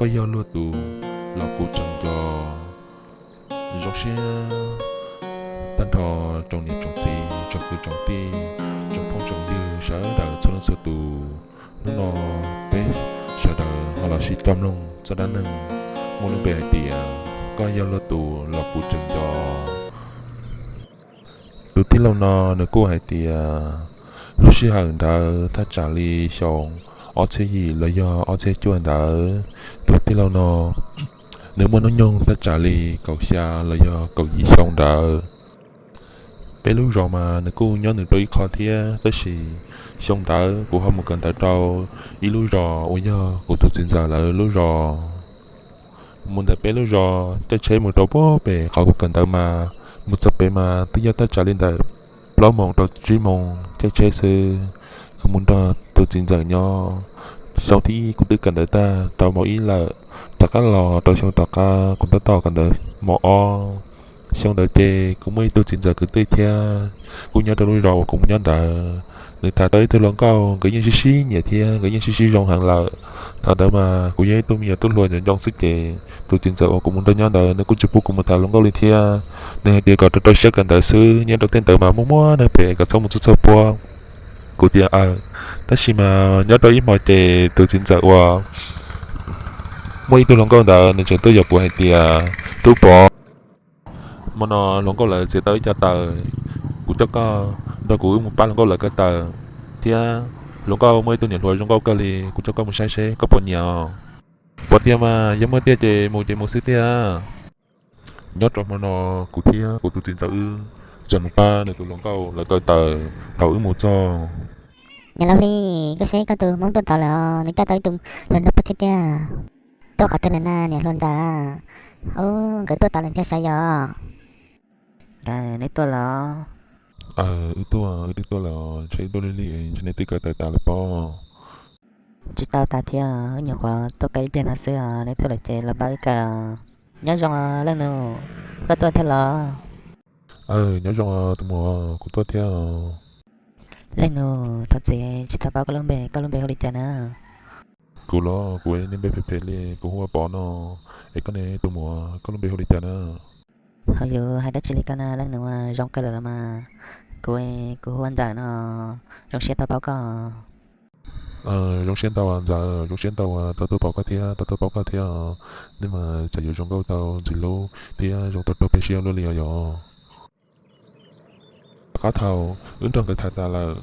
Koj yog luag tus los kuv tseem nco. Zoo siab tag nrho tsoom niam tsoom txiv, tsoom kwv tsoom tij, tsoom phooj tsoom ywg sawv daws txhua leej txhua tus. Hnub no peb sawv daws ho los sib coj mloog txoj dab neeg muaj lub npe hais tias Koj yog luag tus los kuv tseem nco. Tus tij laug no nws kuj hais tias lub sij hawm ntawd thaj tsam li xyoo ob txhiab yim los yog ob txhiab cuaj ntawd, tus tij laug no nws muaj hnub nyoog thaj tsam li kaum xya los yog kaum yim xyoo ntawd. Peb lub zos mas nws kuj nyob nws rau ib qho thiab, tab sis xyoo ntawd kuv ho mus kawm ntawv rau ib lub zos uas yog kuv tus txiv ntxawm lawv lub zos. Mus ntawm peb lub zos caij tsheb mus rau puag pem qhov kuv kawm ntawv mas mus txog pem mas twb yog thaj tsam li ntawm plaub moos rau tsib moos caij tsheb xwb. Kuv mus nrog tus txiv ntxawm nyob, xyoo thib ib kuv twb kawm ntawv tag rau mos ib lawm, rov qab los rau xyoo tom qab kuv tab tom kawm ntawv mos ob. Xyoo ntawd ces kuv muaj ib tug txiv ntxawm kwv tij thiab, kuj nyob rau lub zos uas kuv mus nyob ntawd. Nws tham tau ib tug hluas nkauj, nkawd yeej sib sib nyiam thiab nkawd yeej sib sib zoo heev lawm. Thaum ntawd mas kuv yog ib tug me nyuam tub hluas nyob ntoo xwb ces tus txiv ntxawm uas kuv mus nrog nyob ntawd nws kuj tsis pub kuv mus tham hluas nkauj li thiab. Nws hais tias kom rau rau siab kawm ntawv xwb, nyob rau tej ntawd mas muaj muaj neeg phem kom txhob mus txog txog puab. Kuv tias aw. Tab sis mas nyob rau ib hmo ces tus txiv ntxawm uas muaj ib tug hluas nkauj ntawd nws tseem tuaj yaum kuv hais tias, Tub Pov, hmo no hluas nkauj lawv txiav tau ib co taws, kuv coj koj nrog kuv wb mus pab hluas nkauj lawv ko taws thiab. Hluas nkauj muaj ib tug niam hluas zoo nkauj kawg li, kuv coj koj mus saib seb koj puas nyiam os. Puas tiag mas, yog muaj tiag ces mus ces mus xwb tiag. Nyob rau hmo no kuv thiab kuv tus txiv ntxawm wb tseem mus pab nws tus hluas nkauj lawv ko taws thaum wb mus txog. Niam laus Hli, koj saib koj tus hmoob tuaj tod lawm os, nws coj tau ib tug hluas nraug puag thiab tiag. Tuaj qhov twg na niam hluas ntxawm? Ub, nkawd tuaj tod lawm thiab sav yos. Neb tuaj los? Wb tuaj, wb twb tuaj lawm, ntshe wb tuaj lig lig, ntshe neb twb ko taws tas lawm pob. Tsis tau tas thiab, wb nyuam qhuav tuaj ko ib pliag no xwb os, neb tuaj lawm ces los pab wb ko. Nyob zoo leej nus, koj tuaj thiab los? Nyob zoo tus muam, kuv tuaj thiab. Leej nus, thov txim tsis tau paub koj lub npe, koj lub npe hu li cas na? Kuv los kuv niaj npe phem phem li, kuv hu ua Pov no. Es koj ne tus muam, koj lub npe hu li cas na? Hauj, yus hais dab tsi li koj na leej nus, zoo kawg lawm los mas. Kuv, kuv hu ua Ntxawm no, zoo siab tau paub koj. Zoo siab ntau Ntxawm, zoo siab ntau uas tau tuaj pom koj thiab tau tuaj paub koj thiab. Nej mas txawm yuav zoo nkauj tau ntxim hlub thiab zoo tau raug peb siab luaj li os yom. Tom qab thaum wb nrog nkawd tham tas lawm,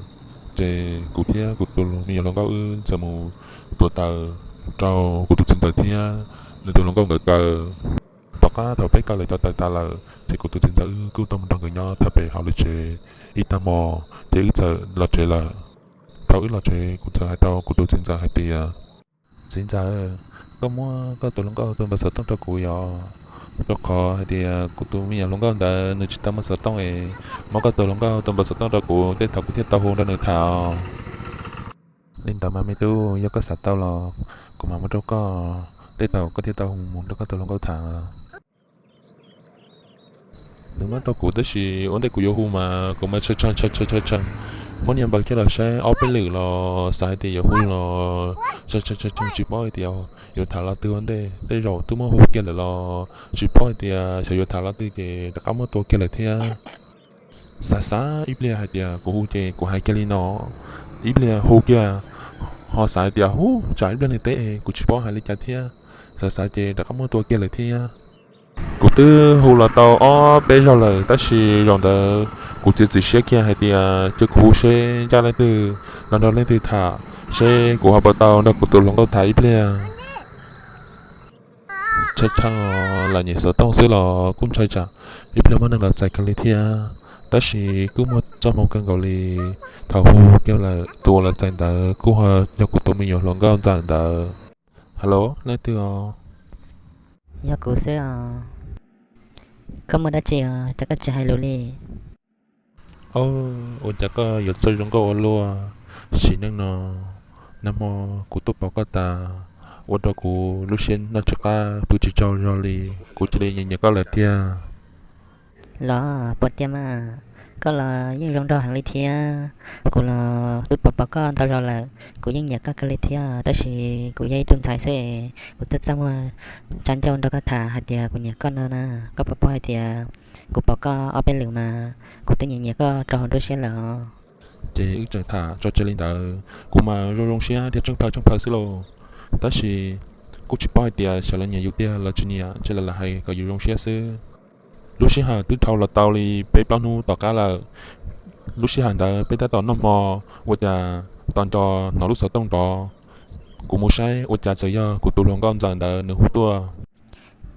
ces kuv thiab kuv tus me nyuam hluas nkauj wb txawm mus tuav taws rau kuv tus txiv ntxawm thiab nws tus hluas nkauj nkawd kaw. Tom qab thaum peb kaw lawv cov taws tas lawm ces kuv tus txiv ntxawm wb kuj tau mus nrog nkawd nyob thaj pem hauv lub tsev ib tag hmo, ces wb txawm los tsev lawm. Thaum wb los tsev kuv txawm hais rau kuv tus txiv ntxawm hais tias, Txiv ntxawm, koj muab koj tus hluas nkauj tus npawb xov tooj rau kuv yom, rau qhov hais tias kuv tus me nyuam hluas nkauj ntawd nws tsis tau muaj xov tooj es, muab koj tus hluas nkauj tus npawb xov tooj rau kuv tej thaum kuv thiaj tau hu nrog nws tham. Li ntawd mas me tub, yog koj xav tau los kuv mam muab rau koj, tej thaum koj thiaj tau hu mus nrog koj tus hluas nkauj tham. Nws muab rau kuv tab sis ua ntej kuv yuav hu mas kuv mas tshee tshee tshee tshee, muab niag npawb coj los saib ob peb lwm los xav hais tias yuav hu los tshee tshee tshee tshee, tsis paub hais tias yuav tham lo twg ua ntej. Tej zaum twb muab hu kiag lawm los tsis paub hais tias xyov yuav tham lo twg ces rov qab muab tua kiag lawm thiab. Xav xav ib pliag hais tias kuv hu ces kuv hais kiag li no, ib pliag hu kiag ho xav hais tias, Hub, tsam ib pliag nws teb kuv tsis paub hais li cas thiab. Xav xav ces rov qab muab tua kiag lawm thiab. Kuv twb hu los tau ob peb zaug lawm tab sis zaum ntawd kuv txiav txim siab kiag hais tias cia kuv hu seb ncaj leej twg los nrog leej twg tham, seb kuv ho puas tau nrog kuv tus hluas nkauj tham ib pliag. Tshee tshee, lam nyem xov tooj xwb los kuj ntshai tsam ib pliag muaj neeg los txais kiag li thiab. Tab sis kuj muaj txoj hmoo kawg nkaus li, thaum hu kiag lawm tus uas los txais ntawd kuj ho yog kuv tus me nyuam hluas nkauj Ntxawm ntawd. Hello, leej twg os? Yog kuv xwb os. Koj muaj dab tsi os, cas koj tsis hais lus li? Ua cas koj yuav txawj zoo nkauj ua luaj? Sim neej no, nag hmo kuv tuaj pom koj tas, ua rau kuv lub siab noj tsis qab pw tsis tsaug zog li, kuv cia li nyiam nyiam koj lawm tiag. Los puas tiag mas, koj los yeej zoo nraug heev li thiab. Kuv los twb pom pom koj ntau zaus lawm, kuv yeej nyiam koj kawg li thiab, tab sis kuv yog ib tug ntxhais xwb, kuv twb txaj muag tsa ncauj nrog koj tham hais tias kuv nyiam koj no na. Koj puas paub hais tias kuv pom koj ob peb lwm mas kuv twb nyiam nyiam koj rau hauv nruab siab lawm os. Ces wb tseem tham tso tseg li ntawd, kuv mas zoo zoo siab thiab tsheej plhaw tsheej plhaw xwb lauj. Tab sis kuj tsis paub hais tias xyov lawv nyiam yus tiag los tsis nyiam, ntshe lawv lam hais kom yus zoo siab xwb. Lub sij hawm twb dhau los tau li peb plaub hnub tom qab lawm. Lub sij hawm ntawd peb tab tom noj hmo, ua cas tos nco hnov lub xov tooj nrov. Kuv mus saib ua cas txawm yog kuv tus hluas nkauj ntxawm ntawd nws hu tuaj.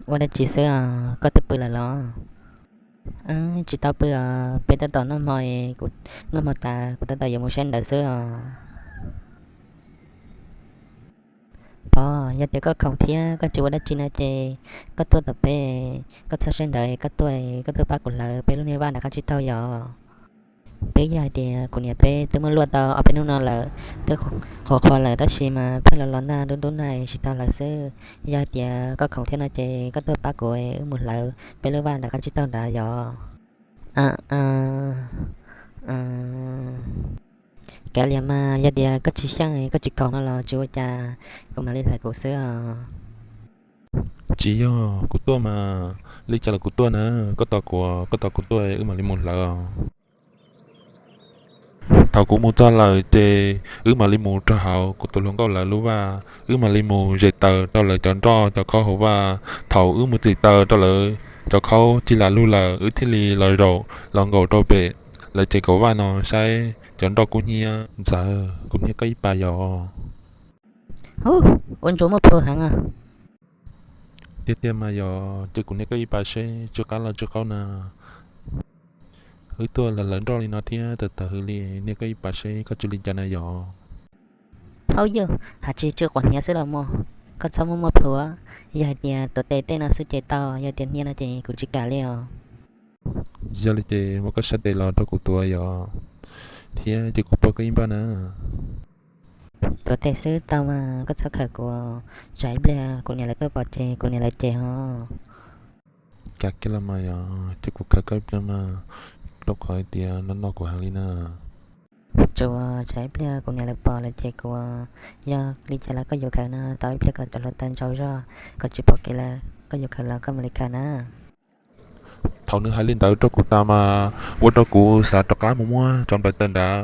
Ua dab tsi xwb os, koj twb pw lawm los? Tsis tau pw os, peb tab tom noj hmo, kuv noj hmo tas kuv tab tom yuav mus saib ntawv xwb os. Pog, yog tias koj khoom thiab koj tsis ua dab tsi no ces koj tuaj tom peb, koj txhob saib ntawv, koj tuaj, koj tuaj pab kuv hlawv peb lub niag vaj nram qab tsib taug yom. Twb yog hais tias kuv niam peb twb muab luaj tau ob peb hnub no lawm, twb qhuav qhuav lawm tab sis mas pheej los los nag ntub ntub nag tsis tau hlawv xwb. Yog hais tias koj khoom thiab no ces koj tuaj pab kuv wb mus hlawv peb lub vaj nram qab tsib taug nrad yom. Kav liam mas, yog tias koj tsis xyeej koj tsis khoom no los tsis ua cas, kuv mam li hlawv kuv xwb os. Tsis yog, kuv tuaj mas, li cas los kuv tuaj na, koj tos kuv, koj tos kuv tuaj wb mam li mus hlawv os. Thaum kuv mus txog lawm ces wb mam li mus rau hauv kuv tus hluas nkauj lawv lub vaj, wb mam li mus zes taws rau lawv cov nroj cov khaub hauv vaj. Thaum wb mus txim taws rau lawv cov khaub cig lam lug lawm, wb thiaj li los zaum los nkaum rau pem lawv ces kaum vaj no saib cov nroj kub hnyiab. Ntxawm, kuv niag koj ib pas yom. Ub, ua ntsuag muaj plhu heev os. Tiag tiag mas yog, ces kuv niag koj ib pas seb tsw qab los tsw qaub na. Wb tuaj lawv lawv nroj li no thiab tawm tawm hws li, niag koj ib pas seb koj tsw li cas na yom. Hauj yog, hais tsis tsw quav hniav xwb los mas, koj txhob muaj muaj plhu. Yog hais tias tuav tes tej no xwb ces tau, yog tias hniav no ces kuv tsis kam li os. Yog li ces muab koj sab tes los rau kuv tuav yom, thiab ces kuv pog koj ib npaj na. Tuav tes xwb tau mas, koj txhob khawm kuv, tsam ib pliag kuv niam lawv tuaj pom ces kuv niam lawv cem ho. Cas kiag los mas yog, ces kuv khawm koj ib pliag mas, rau qhov hais tias no no kuv heev li na. Tsuas tsam ib pliag kuv niam lawv pom lawv cem kuv. Yog li cas los koj yuav khawm no, tos ib pliag kom cov hluav taws ntsaus zog, kom tsis pom kev lawm koj yuav khawm los koj mam li khawm na. Thaum nws hais li ntawd rau kuv tas mas ua rau kuv xav rov qab mus muab cov nplaim taws nrad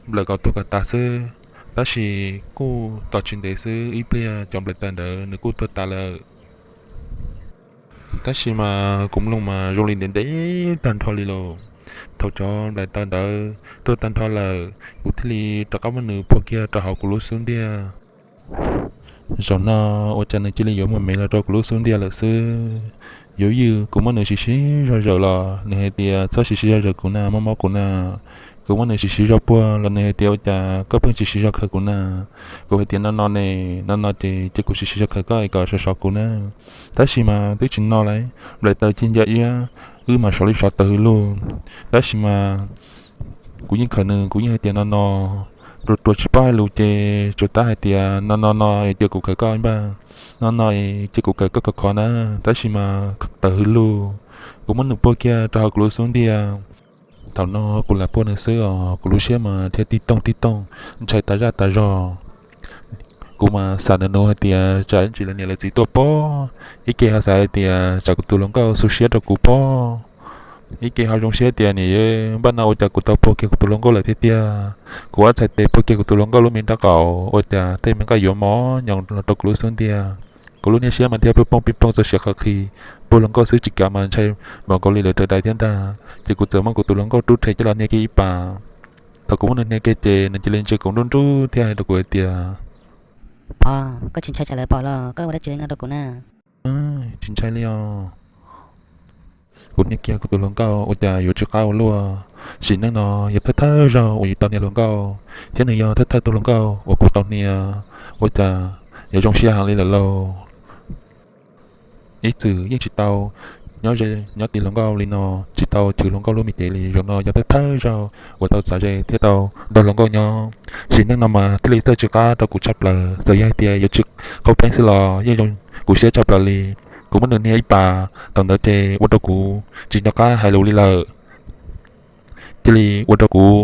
nplawm kom tuag kom tas xwb. Tab sis kuj tos tsis ntev xwb ib pliag cov nplaim taws ntawd nws kuj tuag tas lawm. Tab sis mas kuv mloog mas zoo li ntev ntev tag nrho li lauj. Thaum cov nplaim taws ntawd tuag tag nrho lawm, kuv thiaj li rov qab muab nws puag kiag rau hauv kuv lub xub ntiag. Zaum no ua cas nws cia li yuav muag mev los rau kuv lub xub ntiag lawm xwb. Yuav ywj kuv muab nws siv siv zog zawm los nws hais tias txhob siv siv zog zawm kuv na, mob mob kuv na. Kuv muab nws siv siv zog puag los nws hais tias ua cas koj pheej siv siv zog khawm kuv na. Kuv hais tias no no ne, no no ces cia kuv siv siv zog khawm koj es kom sov sov kuv na. Tab sis mas twb tsis no lauj, nplaim taws ci ntsa iab, wb mas sov li sov taws hws lug. Tab sis mas kuv yeej khawm nws, kuv yeej hais tias no no, ruam ruam tsis paub hais lus ces tsuas tab hais tias no no no es cia kuv khawm koj npaj, no no es cia kuv khawm koj khov khov na. Tab sis mas taws hws lug, kuv muab nws puag kiag rau hauv kuv lub xub ntiag. Thaum no kuv lam puag nws xwb os, kuv lub siab mas thiaj tib tooj tib tooj ntshai tas zaj tas zog. Kuv mas xav nws nus hais tias tsam ntsis lawv niam lawv txiv tuaj pob, ib ke ho xav hais tias tsam kuv tus hluas nkauj xu siab rau kuv pob, ib ke ho zoo siab tias niam, npaj no ua cas kuv tau puag kiag kuv tus hluas nkauj lawm tiag tiag. Kuv ob txhais tes puag kiag kuv tus hluas nkauj lub me nrab qaum, ua cas tej me nqaij yuav mos nyoos los rau kuv lub xub ntiag. Kuv lub niag siab mas thiaj pib pooj pib pooj txog siav qhov qhi, puag hluas nkauj xwb tsis kav mas ntshai npaum nkaus li lawv raws dais thiab ntag. Ces kuv txawm muab kuv tus hluas nkauj rub rhe coj los hnia kiag ib pas. Thaum kuv muab nws hnia kiag ces nws cia li ntsia kuv nruj nruj thiab hais rau kuv hais tias, Pog, koj tsis ntshai tsam lawv pom los koj ua dab tsi li no rau kuv na? Tsis ntshai li os. Kuv hnia kiag kuv tus hluas nkauj ua cas yuav tsw qab ua luaj. Sim neej no yog thawj thawj zaug uas yus tau hnia hluas nkauj, thiab nws yog thawj thawj tus hluas nkauj uas kuv tau hnia, ua cas yuav zoo siab heev li lawm lauj. Ib txwm yeej tsis tau nyob ze nyob tim hluas nkauj li no, tsis tau chwv hluas nkauj lub me cev li, zaum no yog thawj thawj zaug uas tau txav ze thiab tau nrog hluas nkauj nyob. Sim neej no mas thiaj li txawj tsw qab rau kuv tshaj plaws, txawm yog hais tias yuav tsw qab peeb xwb los yeej zoo kuv siab tshaj plaws li. Kuv muab nws hnia ib pas, thaum ntawd ces ua rau kuv tsis nco qab hais lus li lawm. Cia li ua rau kuv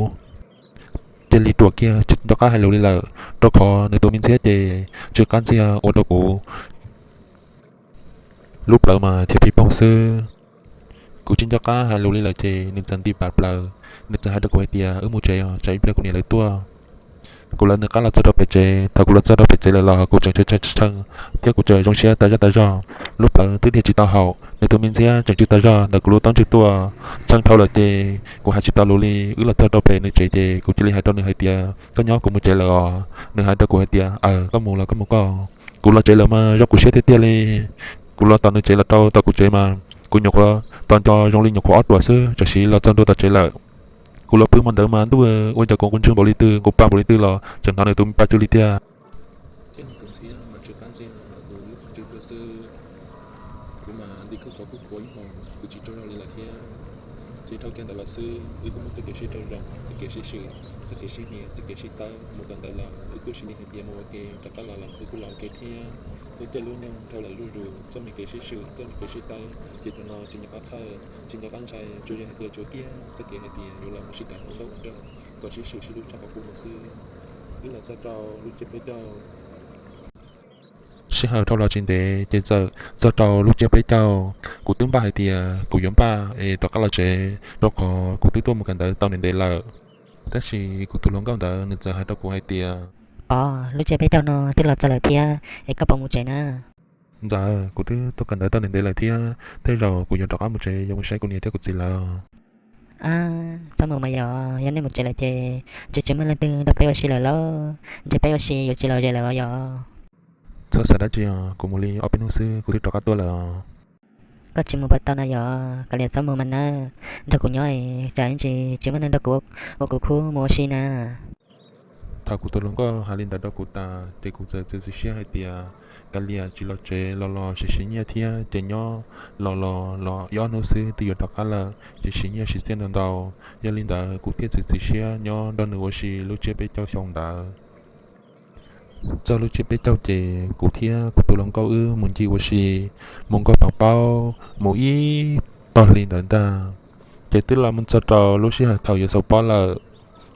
cia li ruam kiag tsis nco qab hais lus li lawm, rau qhov nws tus me ntxhiab ces tsw qab ntxiag ua rau kuv lub plawv mas thiab pig poog xwb. Kuv tsis nco qab hais lus li lawm ces nws txawm nti pas plaws, nws txawm hais rau kuv hais tias, Wb mus tsev os, tsam ib pliag kuv niam lawv tuaj. Kuv lawv nws qab los txog rau pem tsev, thaum kuv los txog rau pem tsev lawm los kuv tseem tshee tshee thiab kuv tseem zoo siab tas zaj tas zog. Lub plawv twb dhia tsis tau haum, nws tus me ntxhiab tseem tsw tas zog ntawm kuv lub taub ntswg tuaj. Tshee dhau lawm ces kuv hais tsis tau lus li. Wb los txog rau pem nws tsev ces kuv cia li hais rau nws hais tias, Koj nyob, kuv mus tsev lawm os. Nws hais rau kuv hais tias, Aws, koj mus los koj mus koj. Kuv los tsev lawm mas zoo kuv siab tiag tiag li. Kuv los tom nws tsev los rau tom kuv tsev mas kuv nyuam qhuav tos nco zoo li nyuam qhuav ob ruam xwb, tam sim los txog ntua tom tsev lawm. Kuv los pw hmo ntawd mas ntuj, ua cas kuv nqus ntswg npaum li twg, nqus pa npaum li twg los tseem hnov nws tus pa tsw li tiag. Thiab nws tus ntxhiab mas tsw qab ntxiag ntawm kuv lub taub ntswg tuaj xwb. Kuv mas nti khuj qhuav khuj qhuav ib hmos, kuv tsis tsaug zog li lawm thiab. Ces dhau kiag ntawd los xwb, wb kuj muaj txoj kev sib raug zoo, txoj kev sib swm, txoj kev sib hnia, txoj kev sib tawb mus kawm ntawv los wb kuj sim li hais tias mus ua ke, rov qab los los wb kuj los ua ke thiab. Lub caij lub nyoog dhau lawm zuj zus, txoj me kev sib swm, txoj me kev sib tawb ces thaum no tsis nco qab txhawj, tsis nco qab ntshai, tsuas yog hais tias tsuas kiag txoj kev hais tias yuav los mus sib tham ua nkauj ua nraug kom sib swm sib hlub tshaj qhov qub no xwb. Wb los txog rau lub tsiab peb caug. Sij hawm dhau los tsis ntev ces txawm txog rau lub tsiab peb caug. Kuv twb npaj hais tias kuv yuav npaj es rov qab los tsev, rau qhov kuv twb tuaj mus kawm ntawv tau ntev ntev lawm. Tab sis kuv tus hluas nkauj ntawd nws txawm hais rau kuv hais tias, Pov, lub tsiab peb caug no twb los txog lawm thiab es koj puas mus tsev na? Ntxawm, kuv twb tuaj kawm ntawv tau ntev ntev lawm thiab, tej zaum kuv yuav rov qab mus tsev yuav mus saib kuv niam thiab kuv txiv lawm. Txhob mus mas yog, yog nej mus tsev lawm ces ntshe tsis muaj leej twg nrog peb ua si lawm lauj, ntshe peb ua si yuav tsis lom zem lawm os yog. Txhob xav dab tsi os, kuv mus li ob peb hnub xwb kuv twb rov qab tuaj lawm os. Koj tsis mus puas tau na yog, kav liam txhob mus mas na, nrog kuv nyob, tsam ib ntsis tsis muaj neeg nrog kuv ua kuv khub mus ua si na. Thaum kuv tus hluas nkauj hais li ntawd rau kuv tas ces kuv txawm txiav txim siab hais tias, Kav liam, tsis los tsev los los siv siv nyiaj thiab ces nyob los los los ib ob hnub xwb twb yuav rov qab lawm ces siv nyiaj siv txiaj ntau ntau. Yog li ntawd kuv thiaj txiav txim siab nyob nrog nws ua si lub tsiab peb caug xyoo ntawd. Txog lub tsiab peb caug ces kuv thiab kuv tus hluas nkauj wb mus ncig ua si, mus nkag pov paub, mus ib tog hli ntawd ntag, ces twb los mus txog rau lub sij hawm thaum yuav xaus pob lawm.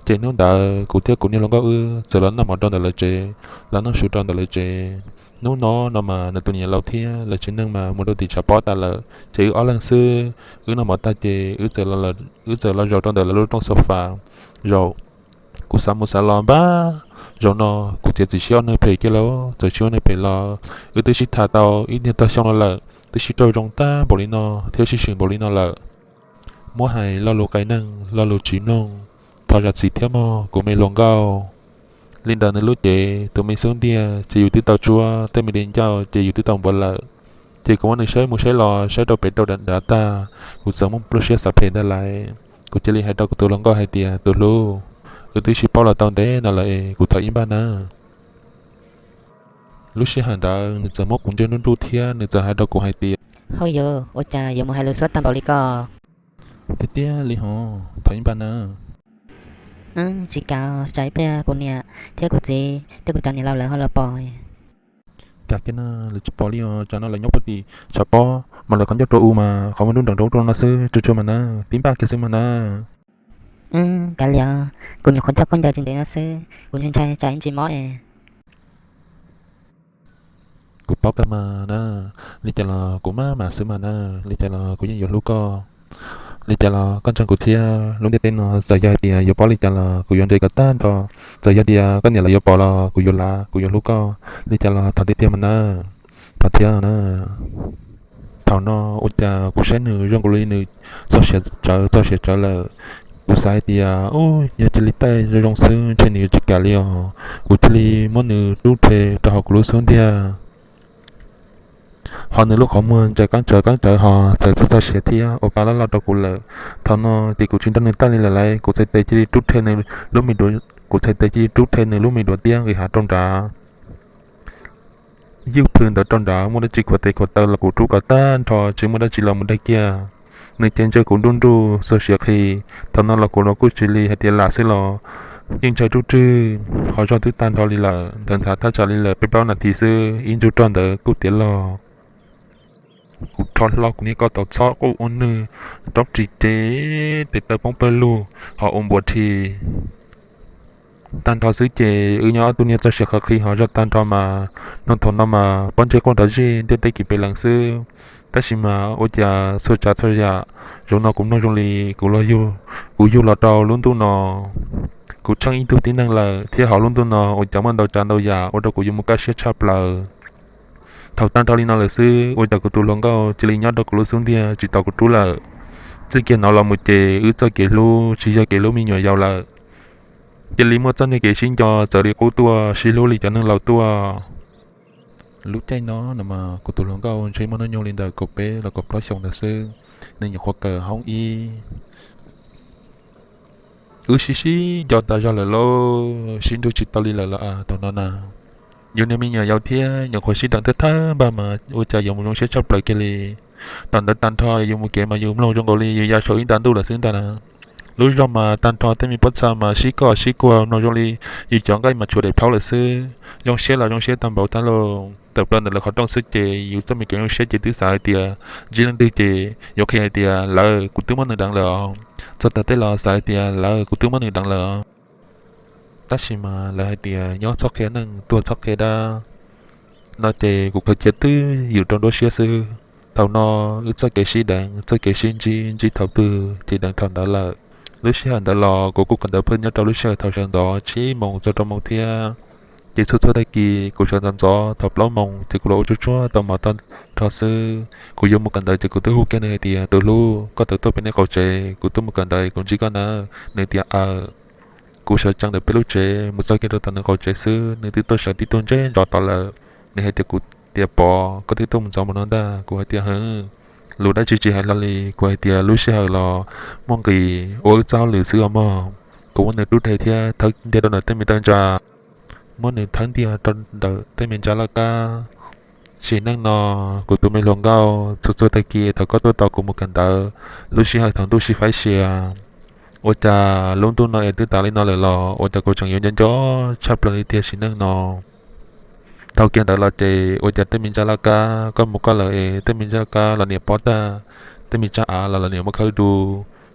Ces hnub ntawd kuv thiab kuv niag hluas nkauj wb txawm los noj mov rau ntawm lawv tsev, los noj su rau ntawm lawv tsev. Hnub no no mas nws tus niam laus thiab lawv tsev neeg mas mus rau tim tshav pob tas lawm ces wb ob leeg xwb. Wb noj mov tag ces wb txawm los zaum rau ntawm lawv lub rooj sofa zaum. Kuv xav mus xav los npab, zaum no kuv txiav txim siab ua neeg phem kiag lauj, txawm tsis ua neeg phem los wb twb sib tham tau ib niag tog xyoo no lawm, twb sib raug zoo tag npaum li no thiab sib swm npaum li no lawm. Muab hais lo lus qai neeg lo lus tsis mloog, thov zam txim thiab mog kuv me hluas nkauj. Li ntawd nws lub cev tus me xub ntiag ces yus twb tau tsuab, tej me di ncauj ces yus twb tau npuav lawm. Ces kuv muab nws saib mus saib los saib rau pem rau dav tag, kuv txawm muaj lub siab xav phem ntag lauj. Kuv cia li hais rau kuv tus hluas nkauj hais tias, Tus hlub, wb twb sib paub los tau ntev no lawm es kuv thov ib npaj nawb. Lub sij hawm ntawd nws txawm muab kuv ntsej nruj nruj thiab nws txawm hais rau kuv hais tias, Hauj yus, ua cas yuav mus hais lus xuab tag npaum li ko? Tiag tiag li hos, thov ib npaj nawb. Tsis kam, tsam ib pliag kuv niam thiab kuv txiv thiab kuv cov niam laus lawv ho los pom. Cas kiag na, lawv tsis pom li os, tsam no lawv nyob puag tim tshav pob mas lawv qhov ncauj rau u mas qhov muag nruab nrees rau ub rau no xwb, tsuag tsuag mas na, tib npaj kiag xwb mas na. Kav liam, kuv nyuam qhuav coj khaub ncaws tsis ntev no xwb, kuv ntshai tsam ib ntsis mob es. Kuv paub kawg mas na, li cas los kuv maj mam xwb mas na, li cas los kuv yeej yuav hlub koj. Li cas los koj ntseeg kuv thiab, lub ntiaj teb no txawm yog hais tias yuav poob li cas los kuv yuav nres kom tag nrho. Txawm yog tias koj niam lawv yuav pom los kuv yuav lav, kuv yuav hlub koj. Li cas los thov tiag tiag mas na, thov thiab na. Thaum no ua cas kuv saib nws zoo nkaus li nws txog siav tsawv txog siav tsawv lawm. Kuv xav hais tias, Ub, yog cia li taij zoo zoo xwb ntshe nws yuav tsis kam li os. Kuv thiaj li muab nws rub rhe rau hauv kuv lub xub ntiag. Ho nws lub qhov muag ntsais qeeb tsawv qeeb tsawv ho txawm txog txog siav thiab ua pa loj loj rau kuv lawm. Thaum no ces kuv tsis nrog nws taij li lawm lauj, kuv txhais tes cia li rub rhe nws lub me duav, kuv txhais tes cia li rub rhe nws lub me duav tiab nqis hav rau nrad. Ywj plhws ntawd rau nrad, muaj dab tsi khuam tes khuam taw los kuv rub kom tag nrho, tsis muaj dab tsi los mus daig kiag. Nws ces ntsia kuv nruj nruj txog siav qhis. Thaum no los kuv los kuj tsis li hais tias lam xwb los yeej ntshai rub rwg, qhov zog twb tag nrho li lawm, nthawv nthav thaj tsam li lawm peb plaub nas this xwb ib ntsug rog ntawd kuj tiav log. Kuv rho hlo kuv niag koj tau txhob quj ua nwg roob ris ces tes taw poob pawg lug ho ua npuas rhi. Tag nrho xwb ces wb nyob ob tug niag txoj sia qhov qhi ho zog tag nrho mas, nov thaum no mas pob ntseg quaj nrov zij ntiaj teb kis pes lees xwb. Tab sis mas ua cas txhua tsav txhua yam zoo no kuv mloog zoo li kuv los yug, kuv yug los rau lub ntuj no, kuv tsheej ib tug tib neeg lawm thiab hauv lub ntuj no ua cas muaj ntau tsav ntau yam ua rau kuv yuav mus kaj siab tshaj plaws. Thaum tag nrho li no lawm xwb ua cas kuv tus hluas nkauj cia li nyob rau kuv lub xub ntiag tsis tau kuv rub lawm. Txij kiag no los mus ces wb txoj kev hlub tsis yog kev hlub me nyuam yaus lawm, cia li muaj txoj niag kev sib nco txawv li qub tuaj, sib hlub li cov neeg laus tuaj. Lub caij no no mas kuv tus hluas nkauj ntshe muaj hnub nyoog li ntawm kaum peb los kaum plaub xyoos ntawd xwb, nws nyuam qhuav kawm hoob ib. Wb sib sib nco tas zog lawm lauj, sib nrug tsis tau li lawm los thaum no na. Yus niag me nyuam yaus thiab nyuam qhuav sib deev thawj thawj npag mas ua cas yuav mus zoo siab tshaj plaws kiag li. Thaum ntawd tag nrho yus mus kev mas yus mloog zoo nkaus li yus ya saum ib nta ntuj lawm xwb ntag na. Lub zog mas tag nrho tej me pob txha mas sib koj sib kuag mloog zoo li yus cov nqaij mas tshuav daim plhaub lawm xwb. Zoo siab los zoo siab tag npaum tag lauj. Tawm plaws ntawm lawv qhov rooj xwb ces yus txoj me kev zoo siab ces twb xav hais tias ntsib leej twg ces yuav qhia hais tias lawv kuv twb muab nws deev lawm os. Txog tag teb los xav hais tias lawv kuv twb muab nws deev lawm os. Tab sis mas lawv hais tias nyob txhob qhia neeg tuag txhob qhia dab no ces kuv khaws cia twb ywm rau nruab siab xwb. Thaum no wb txoj kev sib deev txoj kev sib ntsib ntsib thaum twg ces deev thaum ntawd lawm. Lub sij hawm ntawd los kuv kuj kawm ntawv pheej nyob rau lub sij hawm thaum sawv ntxov tsib moos txog rau moos thiab. Ces txhua txhua tag kis kuv sawv ntxov ntxov thaum plaub moos ces kuv los ua tsuag tsuag tau mov tag nrho xwb kuv yuav mus kawm ntawv ces kuv twb hu kiag nws hais tias tus hlub koj tawm tuaj pem nej qaum tsev, kuv tuaj mus kawm ntawv kuv ntsib koj na. Nws tias aws. Kuv sawv tsees ntawm peb lub tsev mus txog kiag rau tom nws qaum tsev xwb nws twb tuaj sawv tib tug ntsej ntsos tod lawm. Nws hais tias kuv tias Pov koj twb tuaj mus ntxov mus no ntag? Kuv hais tias hwv. Lus dab tsi tsis hais hlo li, kuv hais tias lub sij hawm los muaj nqis ua wb txoj hauj lwm xwb os mog. Kuv muab nws rub rhe thiab thawb ntiag rau ntawm tej me tawg ntsa, muab nws thawb ntiag rau ntawm tej me ntsa laj kab. Sim neej no kuv tus me hluas nkauj, txhua txhua tag kis thaum koj tuaj tos kuv mus kawm ntawv, lub sij hawm thaum ntuj sib faib sia, ua cas lub ntuj no es twb tas li no lawm los ua cas kuv tseem yuav nco nco tshaj plaws li tiag sim neej no. Dhau kiag ntawd los ces ua cas tej me ntsa laj kab koj mus koj lawm es tej me ntsa laj kab los niam pob tag, tej me ntsa av los los niam muab khawb du,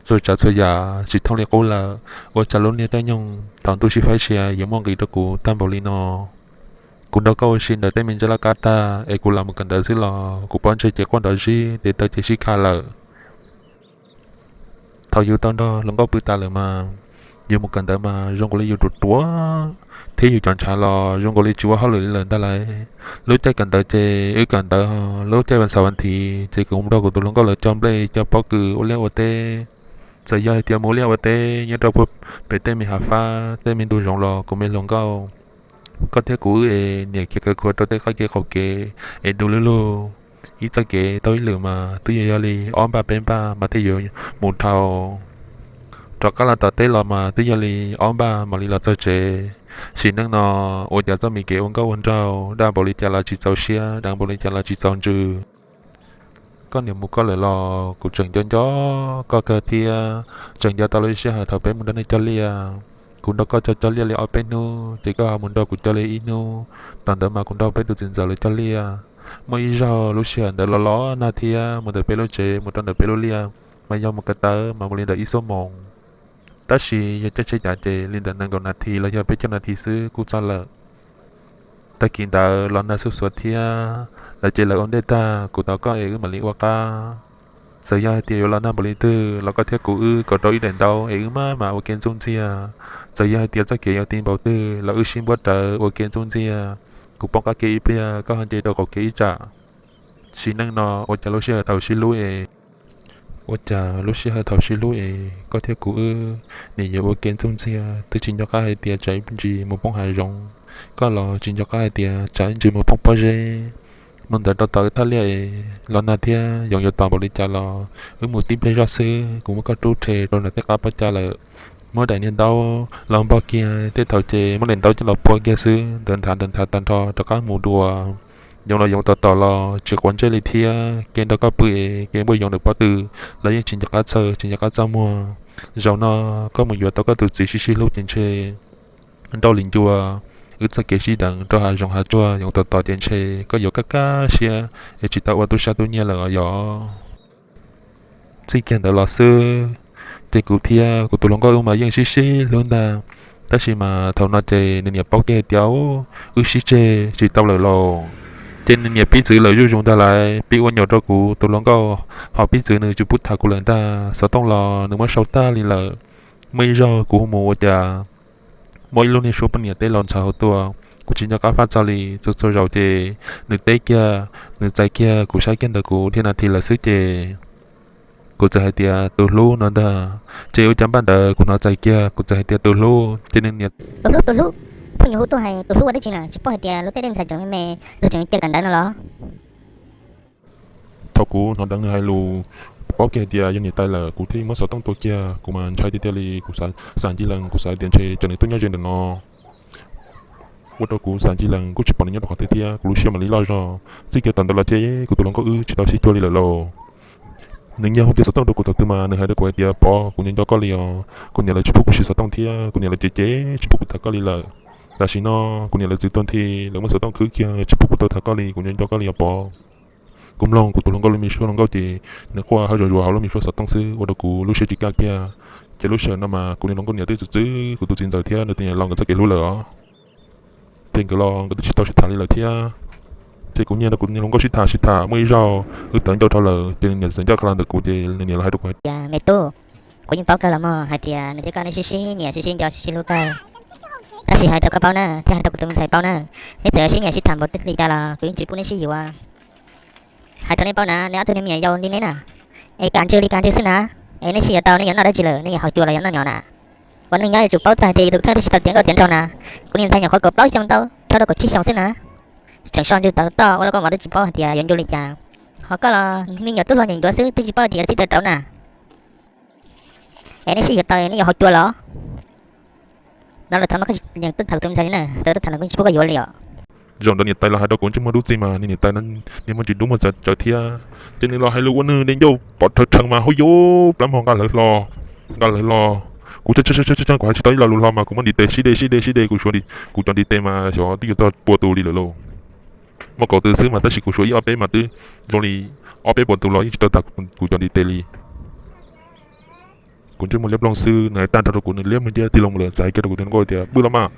txhua tsav txhua yam tsis thooj li qub lawm. Ua cas lub niag caij nyoog thaum ntuj sib faib sia yuav muaj nqis rau kuv tag npaum li no? Kuv nrog koj ua si ntawm tej me ntsa laj kab tag es kuv lam mus kawm ntawv xwb los kuv pob ntseg ces quaj nrov zib, tes taw ces sib kha lawm. Thaum yus tau nrog hluas nkauj pw tas lawm mas, yus mus kawm ntawv mas zoo nkaus li yus ruam ruam thiab yus cov ntshav los zoo nkaus li tsis ua hauj lwm li lawm ntag lauj. Lub caij kawm ntawv ces wb kawm ntawv, lub caij vas xaum vas thiv ces kuv nrog kuv tus hluas nkauj lawv cog nplej cog pob kws ua liaj ua teb. Txawm yog hais tias mus ua liaj ua teb nyob rau pem tej me hav fab tej me ntug zoov los kuv me hluas nkauj, koj thiab kuv wb es niam khiav kaw khuav rau tej qab kev qaum kev es du lug lug. Ib txoj kev tau ib lwm mas twb yog yog li ob npaj peb npaj mas thiaj yuav mus dhau. Rov qab los tom teb los mas twb yog li ob npaj mam li los txog tsev. Sim neej no ua cas txoj me kev ua nkauj ua nraug daj npaum li cas los tsis txaus siab, deev npaum li cas los tsis txaus ntsws. Koj niam mus koj lawm los kuv tseem nco nco koj kawg thiab. Tseem nco tau lub sij hawm thaum peb mus nrog nej cog liaj. Kuv nrog koj cog cog liaj li ob peb hnub ces koj ho mus nrog kuv cog liaj ib hnub. Thaum ntawd mas kuv nrog peb tus txiv ntxawm lawv cog liaj. Muaj ib zaug lub sij hawm ntawd los los nag thiab mus ntawm peb lub tsev mus rau ntawm peb lub liaj mas yog mus ko taw mas mus li ntawm ib xuab moos. Tab sis yog caij tsheb cav ces li ntawm nees nkaum nas this los yog peb caug nas this xwb kuj txog lawm. Tag kis ntawd los nag xuj xuav thiab, lawv ces lawv ua ntej tag kuv tos koj es wb mam li ua qab. Txawm yog hais tias yuav los nag npaum li twg los koj thiab kuv wb kom rau ib daim ntaub es wb maj mam ua ke ntxuj ntxiag. Txawm yog hais tias txoj kev yuav ti npaum twg los wb sib npuab rawv ua ke ntxuj ntxiag. Kuv poob qab ke ib pliag koj ho nce rau qaum kev ib tsam. Sim neej no ua cas lub sij hawm thaum sib hlub es, ua cas lub sij hawm thaum sib hlub es koj thiab kuv wb nim yuav ua ke ntxuj ntxiag twb tsis nco qab hais tias tsam ib ntsis mus poob hav zoov, koj los tsis nco qab hais tias tsam ib ntsis mus poob pob zeb. Mus ntawd rau tom wb thaj liaj es los nag thiab yoov yuav tos npaum li cas los wb mus tib pliag zoj xwb kuv muab koj rub rhe rau nram tej qab pob cag lawm. Muab daim niag ntaub los npog kiag tej thaum ces muab daim ntaub coj los pua kiag xwb, ntawd nthav ntawd nthav tag nrho rov qab mus dua. Yoov los yoov tom tom los tsis quav ntsej li thiab, ke nrog koj pw es ke npuaj yoov ntawm pob tw los yeej tsis nco qab txhawj tsis nco qab txaj muag. Zaum no koj mus yuav tau koj tus txiv sib sib hlub ces ntshe nrauj li ncua, wb txoj kev sib deev rau hav zoov hav tsuag yoov tom tom ces ntshe koj yuav kaj kaj siab es tsis tau ua tub sab tub nyiag lawm os yog. Txij kiag ntawd los xwb, ces kuv thiab kuv tus hluas nkauj wb mas yeej sib sib hlub ntag. Tab sis mas thaum no ces nws niam paub kiag hais tias wb sib tseg tsis tau lawm lauj. Ces nws niam pib txwv lawm zuj zus ntag lauj, pib ua nyuam rau kuv tus hluas nkauj, ho pib txwv nws tsis pub tham kuv lawm ntag. Xov tooj los nws muab sau tag li lawm. Muaj ib zaug kuv mus ua cas muaj ib lub niag suab poj niam teb los ntxhov hauv tuaj, kuv tsis nco qab faj txog li. Txhua txhua zaus ces nws teb kiag, nws txais kiag, kuv saib kiag ntawm kuv diez nas this lawm xwb ces kuv txawm hais tias tus hlub no ntag. Ces ua cas npaj ntawd kuv hnov txais kiag kuv txawm hais tias tus hlub ces nws niam, tus hlub, tus hlub, phooj ywg hu tuaj hais tus hlub ua dab tsi na, tsis paub hais tias lub teb tej ntxhais tseem me me, luag tseem cia kawm ntawv no los. Thaum kuv hnov deev nws hais lus, paub kiag hais tias yog niam tais lawm kuv thiaj muab xov tooj tua kiag. Kuv mas ntshai tiag tiag li, kuv xav ncig lees, kuv xav tias ntshe tsam nws tuaj nyob ze ntawm no. Ua rau kuv xav ncig lees kuj tsis pom nws nyob rau qhov twg thiab, kuv lub siab mam li loj zog. Txij kiag thaum ntawd los ces kuv tus hluas nkauj wb tsis tau sib cuag li lawm lauj. Nws nyiag hu kiag xov tooj rau kuv thaum twg mas nws hais rau kuv hais tias Pov, kuv nco nco koj li os. Kuv niam lawv tsis pub kuv siv xov tooj thiab, kuv niam lawv cem cem tsis pub kuv tham koj li lawm. Tam sim no kuv niam lawv txwv tuag nthi, lawv muab xov tooj khwb kiag tsis pub kuv tau tham koj li, kuv nco nco koj li os Pov. Kuv mloog kuv tus hluas nkauj lub me suab hluas nkauj ces nws quaj hawb zuav zuav hauv lub me suab xov tooj xwb, ua rau kuv lub siab tsis kaj kiag. Ces lub sij hawm no mas kuv niag hluas nkauj niam twb txwv txwv kuv tus txiv ntxawm thiab nws tus niam laus nkawd txoj kev hlub lawm os. Ces nkawd los nkawd twb tsis tau sib tham li lawm thiab. Ces kuv nyiag rau kuv niag hluas nkauj sib tham sib tham, muaj ib zaug wb tawv ncauj dhau lawm ces nws niam txawm ncaj qha los ntawm kuv ces nws niam los hais rau kuv hais tias, me tub, kuv yeej paub kawg los mog hais tias nws thiab koj nej sib sib nyiam sib sib nco sib sib hlub kawg. Tab sis hais rau koj paub na, thiab hais rau kuv tus me ntxhais paub na, neb txawm sib nyiam sib tham npaum twg li cas los kuv yeej tsis pub neb sib yuav. Hais rau neb paub na, neb ob tug niag me nyuam yaus li neb na, es kam ntsws li kam ntsws xwb na. Es neb sib yuav tau neb yuav noj dab tsi lawm, neb yuav haus cua los yuav noj nyom na? Ua neej nyob yuav tsum paub txog hais tias yus tus kheej twb tsis tau tiav nkauj tiav nraug na. Kuv niag ntxhais nyuam qhuav kaum plaub xyoo ntau, rho rau kaum tsib xyoos xwb na. Tseem so ntsws tawv toj ua rau koj mas twb tsis paub hais tias yuav ncu li cas. Ho koj los me nyuam tub hluas nyeem ncuav xwb twb tsis paub hais tias txij tawv rauv na. Es neb sib yuav tau neb yuav haus cua los? No lawm thaum mas koj tsis yeem tuaj tham tus me ntxhais li na, tau tuaj tham no kuv tsis pub koj yuav li os. Zaum ntawd niam tais los hais rau kuv ntsej muag dub txij mas nws niam tais niag muag tsis dub muag txawv thiab. Ces nws los hais lus ua nws de ncauj pov rhawv rheev mas hauj yus plab mog nqa lawv hlo, nqa lawv hlo. Kuv tsa tsa tsa kuv hais tsis tau ib lo lus hlo mas kuv muab ntiv tes sib de sib de sib de kuv suav, kuv cov ntiv tes mas xyov twb yuav txog pua tus li lawm lauj. Muaj kaum tus xwb mas tab sis kuv suav ib ob peb mas twb zoo li ob peb puas tus los yeej tsis tau tag kuv cov ntiv tes li. Kuv ntsej muag liab ploog xwb, nws hais tag nrho rau kuv nws liab muag ncaj tig loo mus lawm, txawm hais kiag rau kuv tus hluas nkauj tias pw los mas,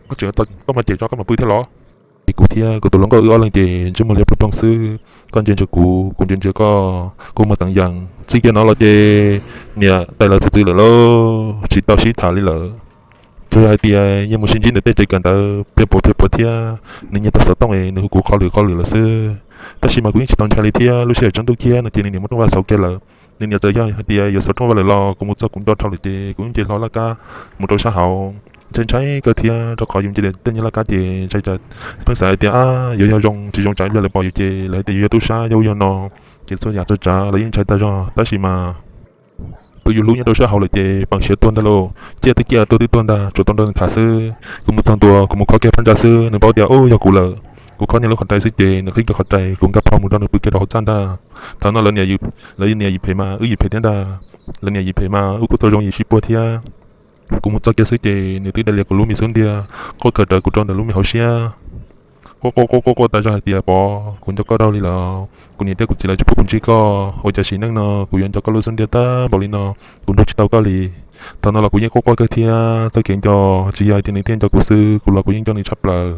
koj tseem tau koj mas cem tso koj mam pw thiab los. Ces kuv thiab kuv tus hluas nkauj wb ob leeg ces ntsej muag liab ploog ploog xwb. Koj ntsia ntsia kuv, kuv ntsia ntsia koj, kuv muag teev yees. Txij kiag no los ces niam tais lawv txwv txwv lawm lauj, tsis tau sib tham li lawm. Tsuas yog hais tias yeej mus sib ntsib ntawm tej tsev kawm ntawv pliag puas pliag puas thiab, nws nyiag tau xov tooj es nws hu kuv qhov lwm qhov lwm lawm xwb. Tab sis mas kuv yeej tsis tau ntshai li thiab, lub sij hawm tsaus ntuj kiag no ces nws niam muab rooj vag xauv kiag lawm. Nws niam txawm yog hais tias yuav xauv rooj vag lawm los kuv mus txog kuv nco dhau lawm ces kuv yeej nce hlo laj kab mus rau sab hauv. Ntshai ntshai kawg thiab rau qhov yus nce tej nyiag laj kab ces ntshai, pheej xav hais tias ab yuav yog zoo tsis zoo tsam ib pliag lawv pom yus ces lawv hais tias yus yog tub sab yog ub yog no, ces txhua yam txhua tsav los yeej ntshai tag zog. Tab sis mas pw yus hlub nyob rau sab hauv lawm ces peem siav tuag ntag lauj, ciaj twb ciaj tuag twb tuag ntag, tsuas tau nrog nws tham xwb. Kuv mus txog ntua kuv mus khob kiag phab ntsa xwb nws paub tias ub yog kuv lawm. Kuv khob nyiag lub qhov rais xwb ces nws qhib kiag qhov rais, kuv nkag plho mus nrog nws pw kiag rau hauv txaj ntag. Thaum no lawv niam yus phem mas wb yim phem thiab ntag. Lawv niam yim phem mas wb kuj tau zoo yim sib puag thiab. Kuv mus txog kiag xwb ces nws twb dai lias kuv lub me xub ntiag, quaj khaws rawv kuv rau ntawm lub me hauv siab. Quaj quaj quaj quaj quaj tas zog hais tias Pov, kuv nco koj raug li lawm, kuv niam thiab kuv txiv lawv tsis pub kuv ntsib koj, ua cas sim neej no kuv yuav nco koj lub xub ntiag tag npaum li no, kuv nrog tsis tau koj li. Thaum no los kuv yeej quaj quaj kawg thiab, txoj kev nco tsis yog hais tias nws thiaj nco kuv xwb, kuv los kuv yeej nco nws tshaj plaws.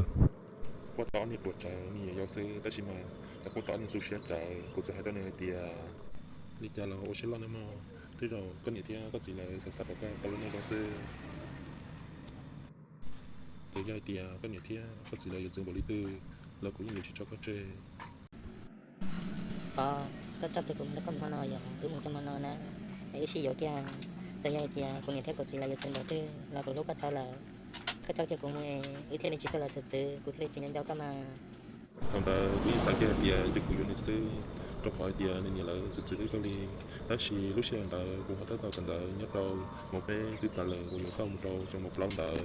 Quaj tau ob niag ruam tsawv me nyuam yaus xwb tab sis mas kuj tau ob niag xu siab tsawv, kuv txawm hais rau nws hais tias li cas los ua siab loj nawb mog, tej zaum koj niam thiab koj txiv lawv xav xav kom koj tau lub neej zoo xwb. Ces yog hais tias koj niam thiab koj txiv lawv yuav txwv npaum li twg los kuv yeej yuav tsis tso koj tseg. Pov, koj coj kiag kuv mus rau koj hmo no yog wb mus rau hmo no na, es wb sib yuav kiag. Txawm yog hais tias kuv niam thiab kuv txiv lawv yuav txwv npaum twg los kuv hlub koj dhau lawm. Koj coj kiag kuv mus es wb thiaj li tsis pub lawv txwv txwv, kuv thiaj li tsis nco nco koj mas. Thaum ntawd kuv yeej xav kiag hais tias cia kuv yuav nws xwb, rau qhov hais tias nws niam lawv txwv txwv wb kawg li. Tab sis lub sij hawm ntawd kuv ho tab tom kawm ntawv nyob rau mos peb twb tas lawm, kuv yuav tau mus rau xyoo mos plaub ntawd.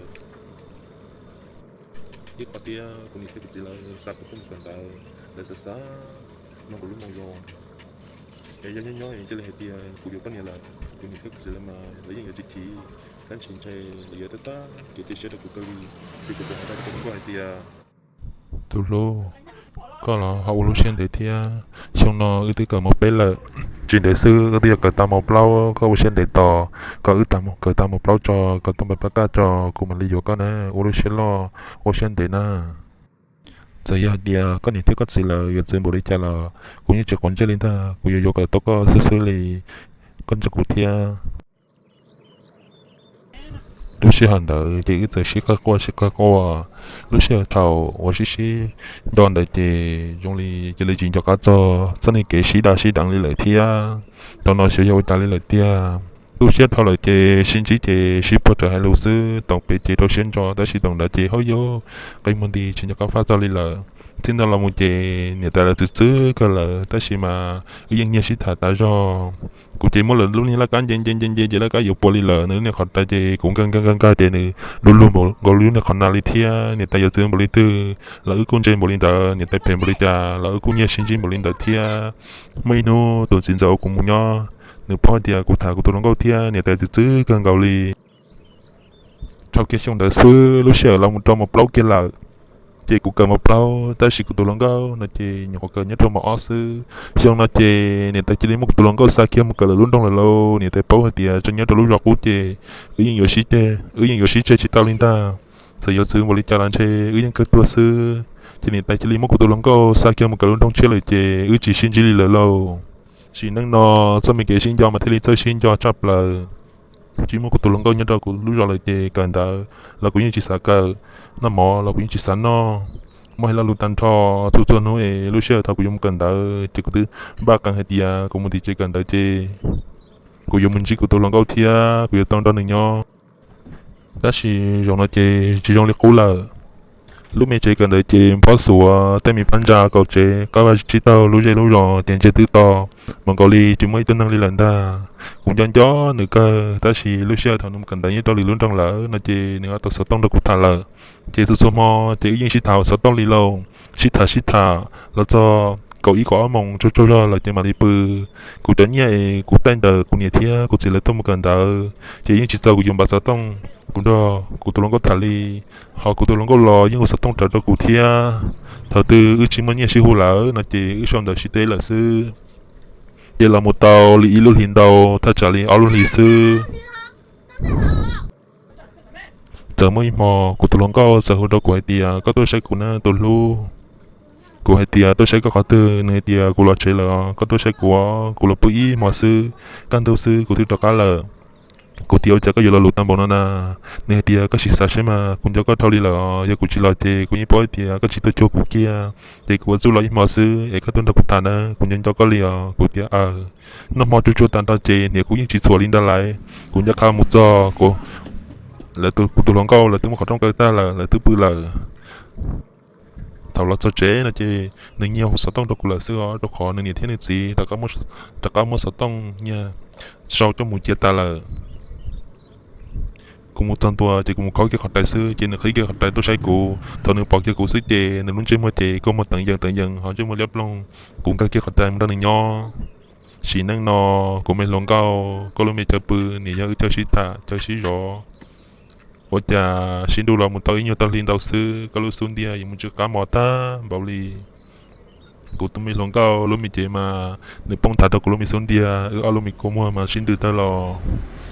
Ib qho tiag kuv niam thiab kuv txiv lawv xa kuv tuaj mus kawm ntawv, lawv xav xav mloog kuv lub moo zoo. Es yog nyob nyob cia li hais tias kuv yuav poj niam lawm, kuv niam thiab kuv txiv lawv mas lawv yeej yuav tsis chim. Tab sis ntshe lawv yuav tab tag kev cia siab rau kuv kawg li, ces kuv txawm hais rau tus hluas nkauj hais tias, tus hlub, koj los ho ua lub siab ntev thiab. Xyoo no wb twb kawm mos peb lawm, tsis ntev xwb wb twb yuav kawm tau mos plaub, koj ua siab ntev tos kom wb kawm tau mos plaub tso, kom tau npaim pab kaj tso, kuv mam li yuav koj na. Ua lub siab loj, ua siab ntev na. Txawm yog hais tias koj niam thiab koj txiv lawv yuav txwv npaum li cas los kuv yeej tsis quav ntsej li ntag, kuv yuav yuav kom tau koj xwb xwb li, koj nco kuv thiab. Lub sij hawm ntawd ces wb txawm sib qawg quaj sib qawg quaj. Lub sij hawm thaum uas sib sib nco ntawd ces zoo li cia li tsis nco qab txog txoj niag kev sib daj sib deev li lawm thiab. Thaum no xyov yog ua cas li lawm tiag. Tu siab dhau lawm ces sib ntsib ces sib puag rawv hais lus xwb, thaum pem ces rau siab ntso tab sis thaum ntawd ces hauj yauj qe muag nti tsis nco qab faj txog li lawm. Txij ntawd los mus ces niam tais lawv txwv txwv kawg lawm tab sis mas wb yeej nyiag sib tham tas zog. Kuv ces muab lawv lub niag laj kab nce nce nce nce ces laj kab yuav puas li lawm, nws lub niag qhov rais ces kuv nkag nkag nkag nkag ces nws du lug npaum nkaus li lub niag qhov nas li thiab. Niam tais yuav txwv npaum li twg los wb kuj ntse npaum li ntawd, niam tais phem npaum li cas los wb kuj nyiag sib ntsib npaum li ntawd thiab. Muaj ib hnub tus txiv ntxawm uas kuv mus nyob, nws paub hais tias kuv tham kuv tus hluas nkauj thiab niam tais txwv txwv kawg nkaus li. Dhau kiag xyoo ntawd xwb lub sij hawm los mus rau mos plaub kiag lawm, ces kuv kawm mos plaub tab sis kuv tus hluas nkauj no ces nyuam qhuav kawm nyob rau mos ob xwb. Xyoo no ces niam tais cia li muab kuv tus hluas nkauj xa kiag mus kawm lawv lub nroog lawm lauj. Niam tais paub hais tias tseem nyob rau lub zos qub ces wb yeej yuav sib ceg, wb yeej yuav sib tseg tsis tau li ntag. Txawm yuav txwv npaum li cas los ntshe wb yeej kawg tuag xwb. Ces niam tais cia li muab kuv tus hluas nkauj xa kiag mus kawm lub nroog tshiab lawm ces wb tsis sib ntsib li lawm lauj. Sim neej no txoj me kev sib nco mas thiaj li txawj sib nco tshaj plaws. Tsis muaj kuv tus hluas nkauj nyob rau kuv lub zos lawm ces kawm ntawv los kuv yeej tsis xav kawm, noj mov los kuv yeej tsis xav noj. Muab hais lo lus tag nrho, txhua txhua hnub es lub sij hawm thaum kuv yuav mus kawm ntawv ces kuv twb npaj qees hais tias kuv mus tim tsev kawm ntawv ces kuv yuav mus ntsib kuv tus hluas nkauj thiab kuv yuav tau nrog nws nyob. Tab sis zaum no ces tsis zoo li qub lawm. Lub me tsev kawm ntawv ces nphob xuav, tej me phab ntsa kaum tsev, qab vaj tsib taug, lub zej lub zos ces ntseg twb to, mas nkaus li tsis muaj ib tug neeg li lawm ntag. Kuv nco nco nws kawg tab sis lub sij hawm thaum nws mus kawm ntawv nyob rau lwm lub nroog lawm no ces nws ho tau xov tooj rau kuv tham lawm. Ces txhua txhua hmo ces wb yeej sib tham xov tooj li lauj, sib tham sib tham los txog kaum ib kaum ob moos tsaug tsaug zog lawm ces mam li pw. Kuv cov nyiaj es kuv taij ntawm kuv niam thiab kuv txiv lawv tuaj mus kawm ntawv ces yeej tsis txaus kuv yuav npav xov tooj kuv nrog kuv tus hluas nkauj tham li, ho kuv tus hluas nkauj los yeej hu xov tooj rawv rau kuv thiab. Thaum twg wb tsis muaj nyiaj sib hu lawm no ces wb sau ntawv sib teb lawm xwb. Ces los mus tau li ib lub hlis ntau, thaj tsam li ob lub hlis xwb, txawm muaj ib hmo kuv tus hluas nkauj txawm hu rau kuv hais tias, koj tuaj saib kuv na tus hlub. Kuv hais tias, tuaj saib koj qhov twg? Nws hais tias, kuv los tsev lawm, koj tuaj saib kuv. Kuv los pw ib hmo xwb, kaj ntug xwb kuv twb rov qab lawm. Kuv tias, ua cas koj yuav lo lus tag npaum no na? Nws hais tias, koj sim xav seb mas, kuv nco koj dhau li lawm os, yog kuv tsis los ces kuv yeej paub hais tias koj tsis tuaj cuag kuv kiag. Ces kuv ua txuj los ib hmo xwb es koj tuaj nrog kuv tham na, kuv nco nco koj li os. Kuv tias, aws. Noj hmo tsuag tsuag tag nrho ces niam kuv yeej tsis txhuam li ntag lauj. Kuv ncaj qha mus txog, lawv, kuv tus hluas nkauj lawv twb muab qhov rooj kaw tag lawm, lawv twb pw lawm. Thaum los txog tsev no ces nws nyiag hu xov tooj rau kuv lawm xwb os, rau qhov nws niam thiab nws txiv rov qab muab xov tooj nyiag sau coj mus cia tas lawm. Kuv mus txog ntua ces kuv mus khawb kiag qhov rais xwb ces nws qhib kiag qhov rais tuaj saib kuv. Thaum nws pom kiag kuv xwb ces nws lub ntsej muag ces kua muag teev yees teev yees ho ntsej muag liab ploog. Kuv nkag kiag qhov rais mus nrog nws nyob. Sim neej no, kuv me hluas nkauj, koj lub me chaw pw, nim yog wb chaw sib tham chaw sib zov. Ua cas sib nrug los mus tau ib nyuag tag hli ntau xwb, koj lub xub ntiag yuav mus ntsw qab mos tag npaum li. Kuv tus me hluas nkauj lub me cev mas nws poob nthav rau kuv lub me xub ntiag, wb ob lub me kua muag mas sib ntws tag los.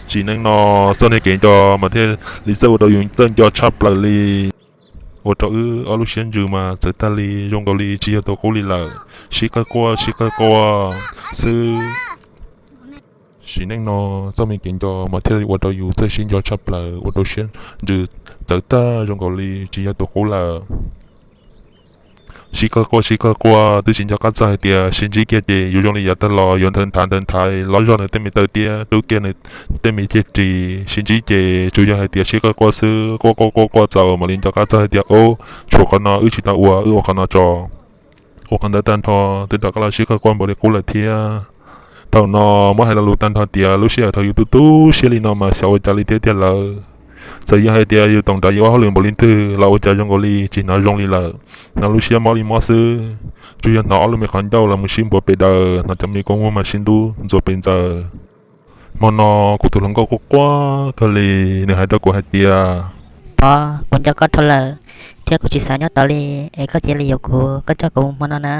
Sim neej no, txoj niag kev nco mas thiaj li txawj ua rau yus txawj nco tshaj plaws li. Ua rau wb ob lub siab ntsws mas txawv tag li, zoo nkaus li tsis yog tus qub li lawm, sib qawg quaj sib qawg quaj xwb. Sim neej no, txoj me kev nco mas thiaj li ua rau yus txawj sib nco tshaj plaws, ua rau siab ntsws txawv tag zoo nkaus li tsis yog tus qub lawm. Sib qawg quaj sib qawg quaj twb tsis nco qab txog hais tias sib ntsib kiag ces yuav zoo li yav tag los yuav nthawv nthav nthawv nthav, lov zog nws tej me taw tiab, rub kiag nws tej me ceg ris, sib ntsib ces tsuas yog hais tias sib qawg quaj xwb, quaj quaj quaj quaj txaus mam li nco qab txog hais tias, ob, tshuav qhov no wb tsis tau ua, wb ua qhov no tso. Ua qhov ntawd tag nrho twb rov qab los sib qawg quaj npaum li qub lawm thiab. Thaum no muab hais lo lus tag nrho tias lub sij hawm thaum yus tu tu siab li no mas xyov ua cas li thiab tiag lawm. Txawm yog hais tias yus toom nrad yus ua hauj lwm npaum li twg los ua cas zoo nkaus li tsis hnov zoo li lawm. Hnov lub siab mob li mob xwb, tsuas yog hnov ob lub me qhov ncauj los mus sib npuav pes daws, hnov cov me kua muag mas sib ntub ntxuav pes ntxaws. Hmo no kuv tus hluas nkauj quaj quaj kawg li, nws hais rau kuv hais tias, Pov, kuv nco koj dhau lawm, thiab kuv tsis xav nyob tod li, es koj cia li yuav kuv, koj coj kuv mus hmo no na.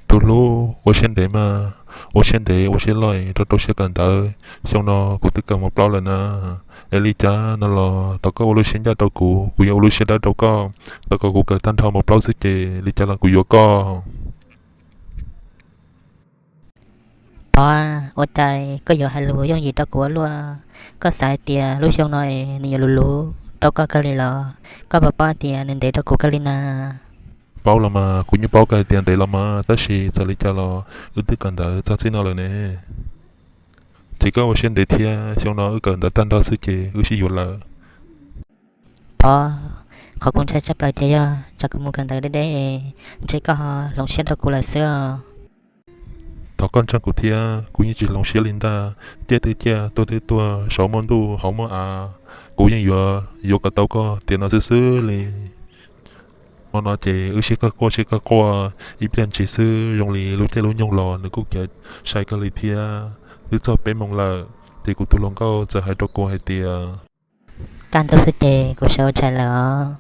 Tus hlub, ua siab ntev mas, ua siab ntev ua siab loj, rau rau siab kawm ntawv, xyoo no kuv twb kawm mos plaub lawm na. Es li cas no los thov koj ua lub siab ncaj rau kuv, kuv yuav ua lub siab dawb rau koj. Tau kom kuv kawm tag nrho mos plaub xwb ces li cas los kuv yuav koj. Pov, ua cas koj yuav hais lus yooj yim rau kuv ua luaj? Koj xav hais tias lub xyoo no es nws yuav luv luv rau koj kawg li los? Koj puas paub tias nws ntev rau kuv kawg li na? Paub los mas, kuv yeej paub kawg hais tias ntev los mas, tab sis txawm li cas los wb twb kawm ntawv txog txij no lawm ne. Ces koj ua siab ntev thiab, xyoo no wb kawm ntawv tag nrho xwb ces wb sib yuav lawm. Pov, qhov kuv ntshai tshaj plaws ces yog tsam kuv mus kawm ntawv deb deb es ntshe koj ho hloov siab rau kuv lawm xwb os. Thov koj ntseeg kuv thiab, kuv yeej tsis hloov siab li ntag. Ciaj twb ciaj, tuag twb tuag, saud muaj ntuj hauv muaj av, kuv yeej yuav yuav kom tau koj tiam no xwb xwb li. Hmo no ces wb sib qawg quaj sib qawg quaj ib pliag ntshis xwb, zoo li lub caij lub nyoog los nws kuj khiav sai kawg li thiab. Twb txog peb moos lawm ces kuv tus hluas nkauj txawm hais rau kuv hais tias, Kaj ntug xwb ces kuv sawv ua tshais lawm os.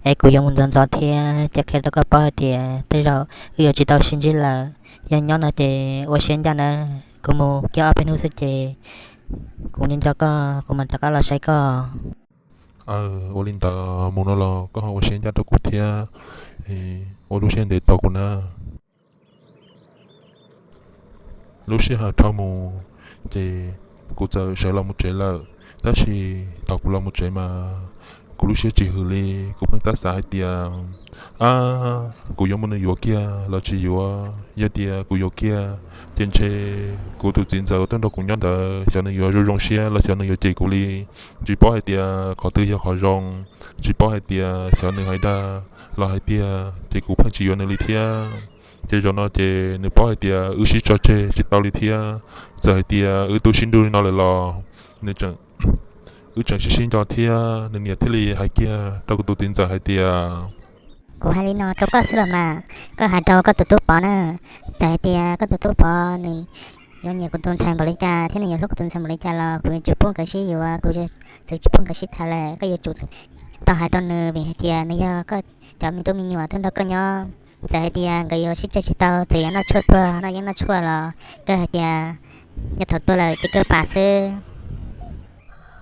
Es kuv yuav mus ntxov ntxov thiab cia qhia rau koj paub hais tias tej zaum wb yuav tsis tau sib ntsib lawm. Yog nyob no ces ua siab ncaj nawb, kuv mus kiag ob peb hnub xwb ces kuv nco nco koj, kuv mam rov qab los saib koj. Aw, ua li ntawd mus no los koj ho ua siab ncaj rau kuv thiab, ua lub siab ntev tos kuv na. Lub sij hawm dhau mus ces kuv txawm sawv los mus tsev lawm, tab sis thaum kuv los mus tsev mas kuv lub siab tsis hwm li. Kuv pheej tab xav hais tias, ab, kuv yuav muab nws yuav kiag los tsis yuav? Yog tias kuv yuav kiag ces ntshe kuv tus txiv ntxawm uas tuaj nrog kuv nyob ntawd xyov nws yuav zoo zoo siab los xyov nws yuav cem kuv li. Tsis paub hais tias qhov twg yog qhov zoo, tsis paub hais tias xyov nws hais dag los hais tiag, ces kuv pheej tsis yuav nws li thiab. Ces zaum no ces nws paub hais tias wb sib tso tseg tsis tau li thiab. Txawm hais tias wb twb sib nrug li no lawm los nws, wb tseem sib sib nco thiab, nws niam thiaj li hais kiag rau kuv tus txiv ntxawm hais tias, Kuv hais li no rau koj xwb los mas, koj hais rau koj tus tub Pov na. Txawm hais tias koj tus tub Pov nws yuav nyiam kuv tus ntxhais npaum li cas thiab nws yuav hlub kuv tus ntxhais npaum li cas los kuv yuav tsum pub nkawd sib yuav, kuv yuav txwv tsis pub nkawd sib tham lawm. Koj yuav tsum tau hais rau nws vim hais tias nws yog koj cov me tub me nyuam tuaj nrog koj nyob. Txawm hais tias nkawd yuav sib tseg tsis tau, txawm yuav noj tshuaj tuag noj yeeb noj tshuaj los kawg hais tias yog thaum tuag lawm ces kawg pam xwb.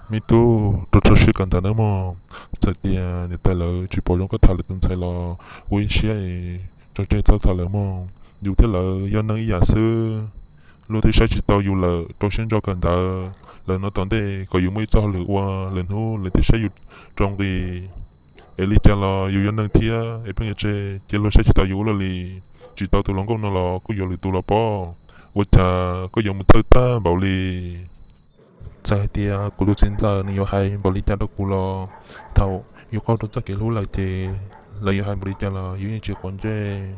Me tub, rau rau siab kawm ntawv nawb mog. Txawm tias niam tais lawv tsis pom zoo koj tham lawv tus ntxhais los ua ib siab es tso tseg txhob tham lawm mog. Yus thiab lawv yog neeg ib yam xwb, luag twb saib tsis tau yus lawm, rau siab ntso kawm ntawv. Lawv no tom ntej kom yus muaj ib txoj hauj lwm ua, lwm hnub lawv thiaj saib yus rau nqi. Es li cas los yus yog neeg thiab, es pheej yuav tseg cia luag saib tsis tau yus ua luaj li. Tsis tau tus hluas nkauj no los kuj yuav lwm tus los pob. Ua cas koj yuav mus txawj tag npaum li? Txawm hais tias kuv tus txiv ntxawm nws yuav hais npaum li cas rau kuv los, thaum yus qaug rau txoj kev hlub lawm ces lawv yuav hais npaum li cas los yus yeej tsis quav ntsej.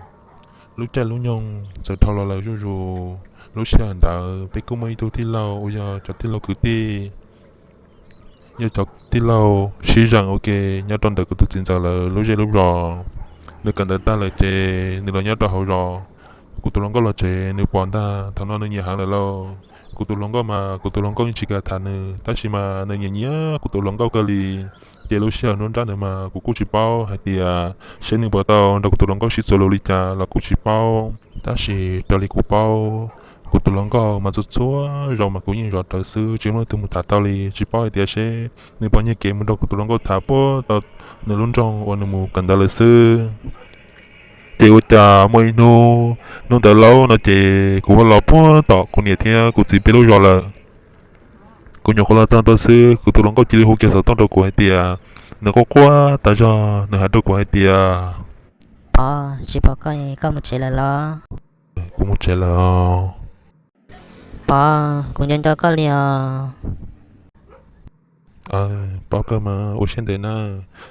Lub caij lub nyoog txawm dhau los lawm zuj zus, lub sij hawm ntawd peb kuj muaj ib tug tij laug uas yog cov tij laug kwv tij, yog cov tij laug sib zeem ua ke nyob rau ntawm kuv tus txiv ntxawm lawv lub zej lub zos. Nws kawm ntawv tag lawm ces nws los nyob rau hauv zos. Kuv tus hluas nkauj los tsev nws pom ntag, thaum no nws nyiam heev lawm lauj. Kuv tus hluas nkauj mas kuv tus hluas nkauj yeej tsis kam tham nws, tab sis mas nws nyiam nyiam kuv tus hluas nkauj kawg li. Ces lub sij hawm nruab nrab ntawd mas kuv kuj tsis paub hais tias seb nws puas tau nrog kuv tus hluas nkauj sib txuas lus li cas los kuj tsis paub. Tab sis raws li kuv paub, kuv tus hluas nkauj mas txhua txhua zaus mas kuv yeej zov rawv xwb, tsis muaj leej twg mus tham tau li. Tsis paub hais tias seb nws puas nyiag kev mus nrog kuv tus hluas nkauj tham puag tau nws lub nroog uas nws mus kawm ntawv lawm xwb. Ces ua cas muaj ib hnub, hnub ntawd laub no ces kuv ho los puag tom kuv niam thiab kuv txiv peb lub zos lawm. Kuv nyuam qhuav los txog ntawd xwb, kuv tus hluas nkauj cia li hu kiag xov tooj rau kuv hais tias nws quaj quaj tas zog, nws hais rau kuv hais tias, Pov, tsis pom koj, koj mus tsev lawm los? Kuv mus tsev lawm os. Pov, kuv nco nco koj li os. Paub kawg mas, ua siab ntev na,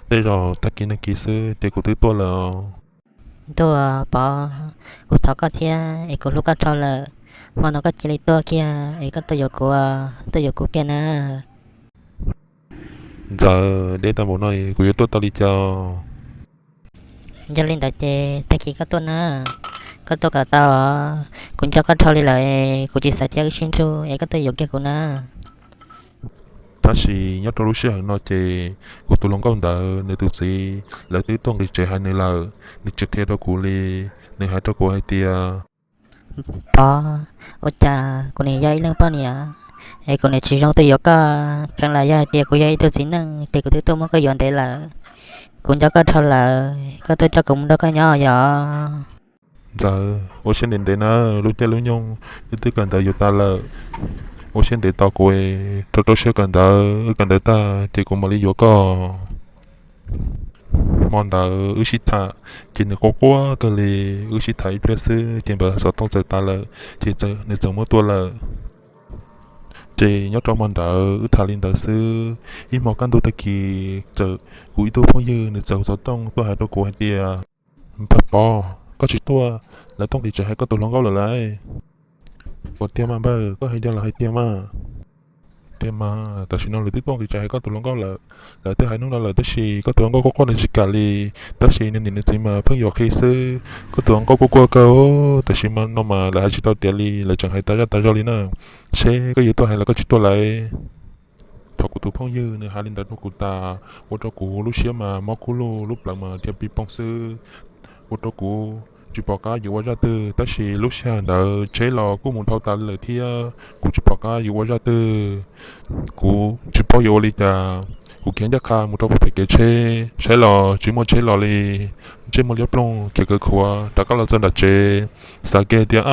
tej zaum tag kis nag kis xwb ces kuv twb tuaj lawm os. Ntuj, Pov, kuv thov koj thiab es kuv hlub koj dhau lawm, hmo no koj cia li tuaj kiag es koj tuaj yuav kuv, tuaj yuav kuv kiag na. Ntxawm, deb tag npaum no kuv yuav tuaj tau li cas? Yog li ntawd ces tag kis koj tuaj na, koj tuaj kom tau. Kuv nco koj dhau li lawm, kuv tsis xav thiab wb sib nrug es koj tuaj yuav kiag kuv na. Tab sis nyob rau lub sij hawm no ces kuv tus hluas nkauj ntawd nws tus txiv lawv twb tuaj nqis tsev hais nws lawm, nws tsis qhia rau kuv li. Nws hais rau kuv hais tias, Pov, ua cas kuv nim yog ib leeg poj niam es kuv nim tsis zoo tuaj yuav koj, kheev lam yog hais tias kuv yog ib tug txiv neej ces kuv twb tuaj muab koj yuav ntev lawm. Kuv nco koj dhau lawm, koj tuaj coj kuv mus nrog koj nyob yom? Ntxawm, ua siab ntev ntev na, lub caij lub nyoog wb twb kawm ntawv yuav tas lawm. Ua siab ntev tos kuv, rau rau siab kawm ntawv, wb kawm ntawv tag ces kuv mam li yuav koj. Hmo ntawd wb sib tham ces nws quaj quaj kawg li, wb sib tham ib pliag xwb ces npawg xov tooj txawm tas lawm ces nws txawm muab tua lawm. Ces nyob rau hmo ntawd wb tham li ntawd xwb, ib hmo kaj ntug tag kis txawm kuv ib tug phooj ywg nws txawm hu xov tooj tuaj hais rau kuv hais tias, Npawg Pov, koj tsis tuaj, lawv tuaj nqis tsev hais koj tus hluas nkauj lawm lauj. Ua tiag mas npawg, koj hais yog lawv hais tiag mas? Tiag mas, tam sim no lawv twb tuaj nqis tsev hais koj tus hluas nkauj lawm. Lawv twb hais hnub no lawm tab sis koj tus hluas nkauj quaj quaj nws tsis kam li. Tab sis nws niam nws txiv mas pheej yuam qhi xwb. Koj tus hluas nkauj quaj quaj kawg, tam sim no mas lawv hais tsis tau tiav li, lawv tseem hais tas zaj tas zog li na. Seb koj yuav tuaj hais los koj tsis tuaj lauj? Thaum kuv tus phooj ywg nws hais li ntawd rau kuv tas, ua rau kuv lub siab mas mob kub lug, lub plawv mas dhia pis poog xwb. Ua rau kuv tsis pom qab yuav ua zaj twg, tab sis lub sij hawm ntawd tsheb los kuj mus dhau tas lawm thiab, kuv tsis pom qab yuav ua zaj twg. Kuv tsis paub yuav ua li cas, kuv khiav ncaj qha mus rau puag pem kev tsheb, saib los tsis muaj tsheb los li. Ntsej muag liab ploog, khiav kawg khuav rov qab los txog nram tsev, xav kiag tias,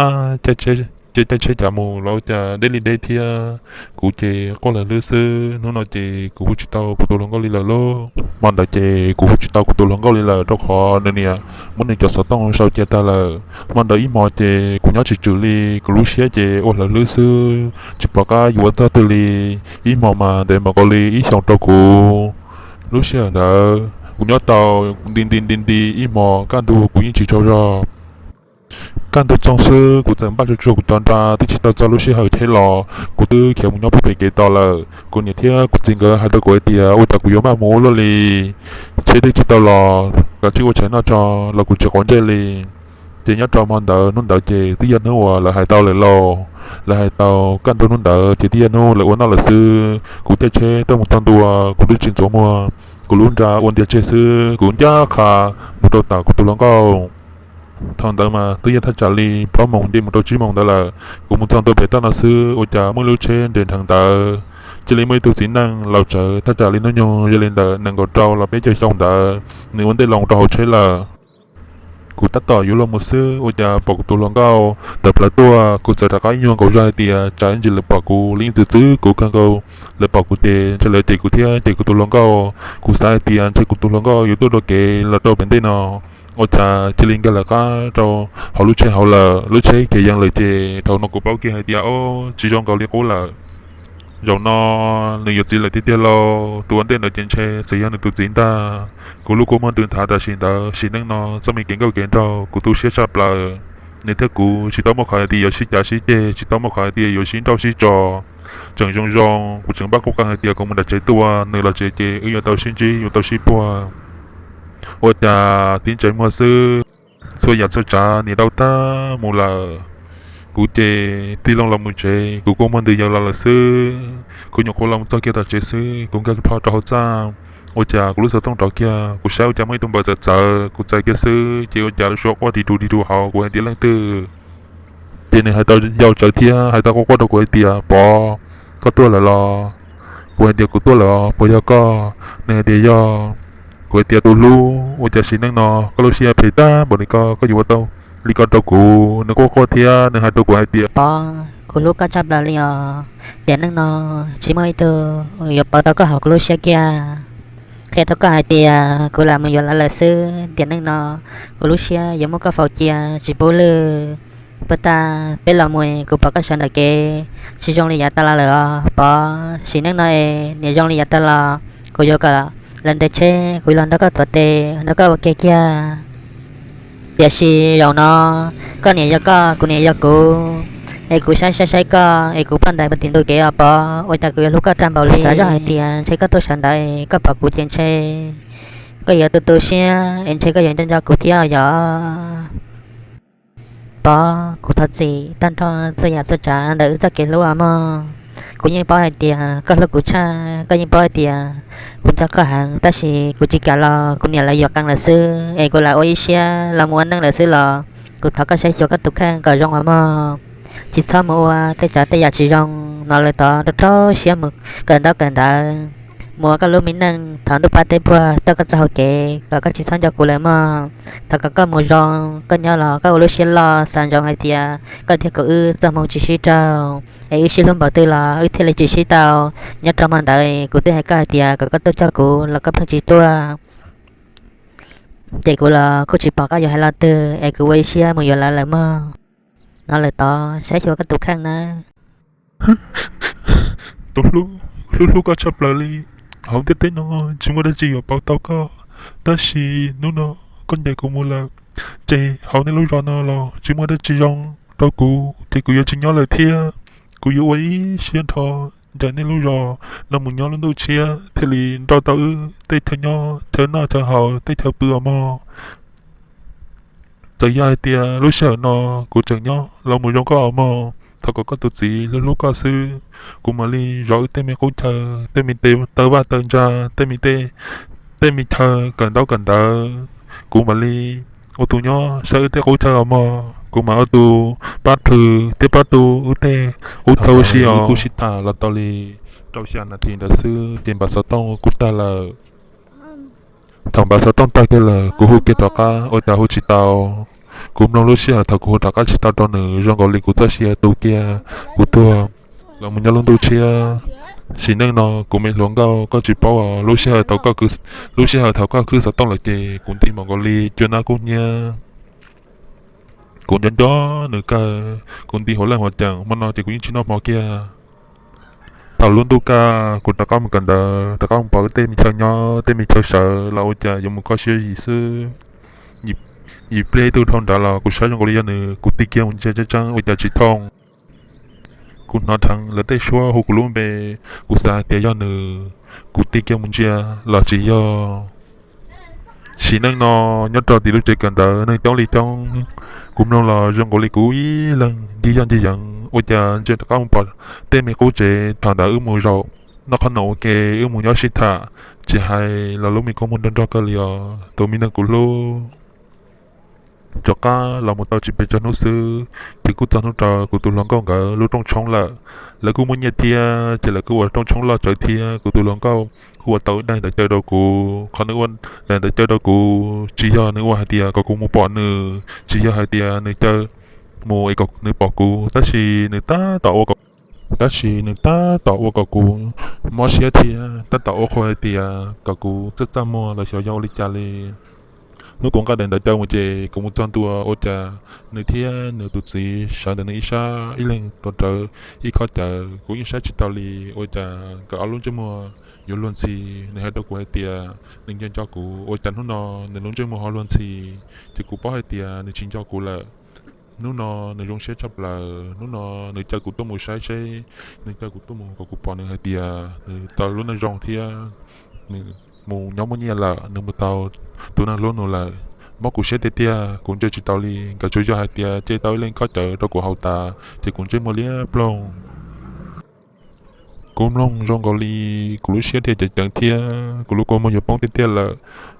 Ab, caij tsheb cas mus los ua cas deb li deb thiab. Kuv ces quaj lawg hlwb xwb. Hnub no ces kuv hu tsis tau kuv tus hluas nkauj li lawm lauj. Hmo ntawd ces kuv hu tsis tau kuv tus hluas nkauj li lawm rau qhov nws niam muab nws cov xov tooj sau cia tag lawm. Hmo ntawd ib hmo ces kuv nyob tsis tswm li, kuv lub siab ces ua lawg hlwb xwb, tsis pom qab yuav ua txog twg li. Ib hmo mas ntev npaum nkaus li ib xyoos rau kuv. Lub sij hawm ntawd kuv nyob tau nti nti nti nti ib hmo kaj ntug kuv yeej tsis tsaug zog. Kaj ntug txoog xwb kuv txawm npaj tsuag tsuag kuv cov nra, twb tsis tau txog lub sij hawm tsheb los kuv twb khiav mus nyob puag pem kev tos lawm. Kuv niam thiab kuv txiv nkawd hais rau kuv hais tias ua cas kuv yuav maj mus ua luaj li, tsheb twb tsis tau los, kav tsij ua tshais noj tso, los kuv tsis quav ntsej li. Ces nyob rau hmo ntawd hnub ntawd ces twb yog hnub uas lawv hais tau lawm lauj. Lawv hais tau kaj ntug hnub ntawd ces twb yog hnub lawv ua noj lawm xwb. Kuv caij tsheb tuaj mus txog ntua, kuv twb tsis ntxuav muag, kuv lub nra ua ntiag tseg xwb, kuv ncaj qha mus rau tom kuv tus hluas nkauj. Thaum ntawd mas twb yog thaj tsam li plaub moos nce mus rau tsib moos ntawd lawm. Kuv mus txog ntua pem toj no xwb ua cas muaj ib lub tsheb nres nrheev ntawd, cia li muaj ib tug txiv neej laus tsawv thaj tsam li hnub nyoog yog li ntawm nees nkaum rau los peb caug xyoo ntawd, nws ua ntej los rau hauv tsheb lawm. Kuv tab tom yuav luag mus xwb ua cas pom kuv tus hluas nkauj tawm plaws tuaj, kuv txawm rov qab ib nyuag nkaus zog hais tias tsam ib ntsis lawv pom kuv, lawv yeej txwv txwv kuv kawg nkaus. Lawv pom kuv ces ntshe lawv cem kuv thiab cem kuv tus hluas nkauj. Kuv xav hais tias ntshe kuv tus hluas nkauj yuav tuaj dua kev los rau pem ntej no, ua cas cia li nkag lawv qab rau hauv lub tsheb hauv lawm. Lub tsheb khiav yees lawm ces thaum no kuv paub kiag hais tias, o, tsis zoo nkaus li qub lawm. Zaum no nws yuav txiv lawm tiag tiag lauj. Tus ua ntej ntawd ces ntshe txawm yog nws tus txiv ntag. Kuv lub kua muag ntws nthav tam sim ntawd, sim neej no txoj me kev nkauj kev nraug kuv tu siab tshaj plaws. Nws thiab kuv tsis tau muaj qhov hais tias yuav sib cav sib ceg, tsis tau muaj qhov hais tias yuav sib nrauj sib tso. Tseem zoo zoo, kuv tseem npaj qub qees hais tias kuv mus nram tsev tuaj, nws los tsev ces wb yuav tau sib ntsib, yuav tau sib puag. Ua cas tib ntsais muag xwb, txhua yam txhua tsav nim dau tag mus lawm. Kuv ces tig loo los mus tsev, kuv kua muag ntws yaws los lawm xwb. Kuv nyuam qhuav los mus txog kiag tom tsev xwb, kuv nkag plho rau hauv txaj, ua cas kuv lub xov tooj rov kiag, kuv saib ua cas muaj ib tug npawb txawv txawv, kuv txais kiag xwb ces ua cas lub suab quaj dim rus dim rus hauv, kuv hais tias, Leej twg? Ces nws hais tau yau tsawv thiab hais tau quaj quaj rau kuv hais tias, Pov, koj tuaj lawm los? Kuv hais tias, Kuv tuaj lawm os, puas yog koj? Nws hais tias, Yog. Kuv hais tias, Tus hlub, ua cas sim neej no koj lub siab phem tag npaum li ko, koj yuav ua tau li ko rau kuv? Nws quaj quaj thiab nws hais rau kuv hais tias, Pov, kuv hlub koj tshaj plaws li os. Tiam neej no tsis muaj ib tug yuav pauv tau koj hauv kuv lub siab kiag. Qhia rau koj hais tias kuv lam mus yuav lawv lawm xwb. Tiam neej no kuv lub siab yuav muab koj faus cia tsis pub lwj. Puag ta peb los mus kuv pom koj sawv ntawm kev tsis zoo li yav tas los lawm os Pov. Sim neej no es niam zoo li yav tas los, kuv yuav kom lawv nres tsheb kuv yuav los nrog koj tuav tes nrog koj ua ke kiag. Tiam sis zaum no koj niam yog koj, kuv niam yog kuv, es kuv saib saib saib koj es kuv poj ntais puag tim ntug kev os Pov. Ua cas kuv yuav hlub koj tag npaum li? Xav zoj hais tias ntshe koj tuaj sawv ntawd koj pom kuv ces ntshe koj yuav tu tu siab es ntshe koj yuav nco nco kuv thiab yom. Pov, kuv thov txim tag nrho txhua yam txhua tsav ntawm wb txoj kev hlub os mog. Kuv yeej paub hais tias koj hlub kuv tshaj, koj yeej paub hais tias kuv nco koj heev, tab sis kuv tsis kam los kuv niam lawv yuav qee lawm xwb es kuv lam ua ib siab los mus ua neej lawm xwb los kuv thov koj saib xyuas koj tus kheej kom zoo os mog. Tsis txhob mus ua tej tsav tej yam tsis zoo no lawm tod, rau rau siab mus kawm ntaub kawm ntawv, mus ua koj lub me neej, thov ntuj pab teb puag coj koj txoj hauv kev kom koj tsis txhob nco kuv lawm mog. Thov kom koj mus zoo, koj nyob los koj ua lub siab loj xav ntsoov hais tias koj thiab kuv wb txoj hmoo tsis sib raug, es wb sib hlub npaum twg los wb thiaj li tsis sib tau. Nyob rau hmo ntawd kuv twb hais koj hais tias kom koj tuaj coj kuv los koj pheej tsis tuaj, ces kuv los kuj tsis pom koj yuav hais lo twg es kuv ua ib siab mus yuav lawv lawm mog. No lawm tod, saib xyuas koj tus kheej nawb. Tus hlub, hlub hlub koj tshaj plaws li. Hauv ntiaj teb no tsis muaj dab tsi yuav pauv tau koj, tab sis hnub no koj ncaim kuv mus lawm, ces hauv nej lub zos no los tsis muaj dab tsi zoo rau kuv, ces kuv yuav tsis nyob lawm thiab. Kuv yuav ua ib siab nrho ncaim nej lub zos no mus nyob lub ntuj tshiab thiaj li nrauj tau wb tej chaw nyob chaw noj chaw haus tej chaw pw os mog. Txawm yog hais tias lub sij hawm no kuv tseem nyob los mus zoo koj os mog, thov kom koj tus txiv hlub hlub koj xwb, kuv mam li zov wb tej me qub chaw, tej me taw vaj taw ntsa, tej me tej, tej me chaw kawm ntaub kawm ntawv, kuv mam li ua tus nyob saib wb tej qub chaw os mog, kuv mam ua tus pab plhws thiab pab tu wb tej qub chaw ua si os. Kuv sib tham los tau li rau xya nas this ntawd xwb ces npav xov tooj kuj tag lawm. Thaum npav xov tooj tag kiag lawm kuv hu kiag rov qab ua cas hu tsis tau. Kuv mloog lub sij hawm thaum kuv hu rov qab tsis tau rau nws zoo nkaus li kuv txoj sia tu kiag, kuv tuag los mus nyob lub ntuj tshiab. Sim neej no kuv me hluas nkauj koj tsis paub os, lub sij hawm thaum koj khwb, lub sij hawm thaum koj khwb xov tooj lawm ces kuv nti npaum nkaus li cua nab kub hnyiab. Kuv nco nco nws kawg, kuv nti hauv leej hauv ceem, hmo no ces kuv yeej tsis noj hmo kiag. Thaum lub ntuj kaj kuv rov qab mus kawm ntawv, rov qab mus pom wb tej me chaw nyob tej me chaw sawv los ua cas yuav mus kho siab zim xwb. Yim pliag ib tug dhau nrad los kuv saib zoo nkaus li yog nws, kuv tig kiag mus ntsia tseeb tseeb ua cas tsis thooj. Kuv hnov dheev lawv tej suab hu kuv lub npe, kuv xav hais tias yog nws, kuv tig kiag mus ntsia los tsis yog. Sim neej no nyob rau tim lub tsev kawm ntawv neeg coob li coob, kuv mloog los zoo nkaus li kuv ib leeg ncig yoj ncig yeev, ua cas ntsia rov qab mus pom tej me qub tsev thaum ntawd wb mus zaum noj qhob noom ua ke, wb mus nyob sib tham, tsis hais los lub me koob muag nrog nrog kawg li os tus me neeg kuv hlub. Rov qab los mus tau tsis pes tsawg hnub xwb, ces kuj txog hnub rau kuv tus hluas nkauj nkawd lub rooj tshoob lawm. Lawv kuj muaj nyiaj thiab, ces lawv kuj ua rooj tshoob loj tsawv thiab. Kuv tus hluas nkauj kuj ua tau ib daim ntawv caw rau kuv. Qhov nws ua daim ntawv caw rau kuv tsis yog nws ua hais tias kom kuv mus pom nws, tsis yog hais tias nws caw mus es kom nws pom kuv, tab sis nws tab tom ua kom, tab sis nws tab tom ua kom kuv mob siab thiab tab tom ua qhua hais tias kom kuv txaj txaj muag los xyov yog ua li cas li. Hnub kuv nqa daim ntawv caw mus ces kuv mus txog ntua ua cas nws thiab nws tus txiv sawv ntawm nws ib sab ib leeg tuav rawv ib khob cawv. Kuv yeej saib tsis taus li, ua cas nkawd ob lub ntsej muag yuav luag ntxhi. Nws hais rau kuv hais tias nws nco nco kuv, ua cas hnub no nws lub ntsej muag ho luag ntxhi, ces kuv paub hais tias nws tsis nco kuv lawm. Hnub no nws zoo siab tshaj plaws, hnub no nws caw kuv tuaj mus saib seb, nws caw kuv tuaj mus kom kuv pom nws hais tias nws tau lub neej zoo thiab nws mus nyob muaj nyiaj lawm, nws mus tau tus neeg hlub nws lawm. Mob kuv siab tiag tiag, kuv ntsia tsis taus li, nkawd tsuas yog hais tias ce tau ib leeg khob cawv rau kuv haus tas ces kuv ntsej muag liab ploog. Kuv mloog zoo nkaus li kuv lub siab dhia ceev ceev thiab kuv lub kua muag yuav poob tiag tiag lawm.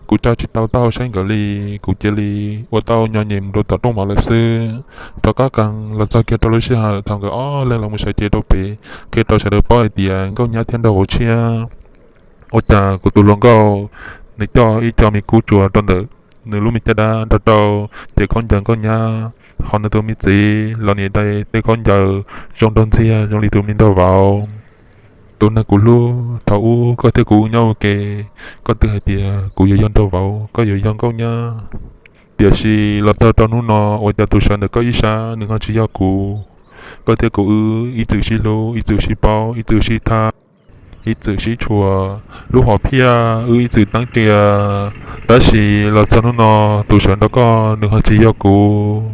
Kuv tsa tsis tau taub hau saib nkawd li, kuv cia li ua tau nyo nyem mus rau tom rooj mov lawm xwb. Rov qab qees los txog kiag rau lub sij hawm thaum nkawd ob leeg los mus sawv cev rau pem, qhia rau sawv daws paub hais tias Nkauj Nyab thiab Nraug Vauv tshiab. Ua cas kuv tus hluas nkauj nws coj ib co me kub tsuas rau ntawm nws lub me caj dab nrog rau cev khaub ncaws Nkauj Nyab, ho nws tus me txiv los nim dai tej khaub ncaws zoo nraug ntxiag zoo li tus me Nraug Vauv. Tus neeg kuv hlub, thaum ub koj thiab kuv nyob ua ke, koj twb hais tias kuv yuav yog Nraug Vauv, koj yuav yog Nkauj Nyab. Tiam sis los txog rau hnub no ua cas tus sawv ntawm koj ib sab nws ho tsis yog kuv. Koj thiab kuv wb ib txwm sib hlub, ib txwm sib paub, ib txwm sib thab, ib txwm sib tshua. Lub hom phiaj wb ib txwm teeb tias, tab sis los txog hnub no tus sawv nrog koj nws ho tsis yog kuv.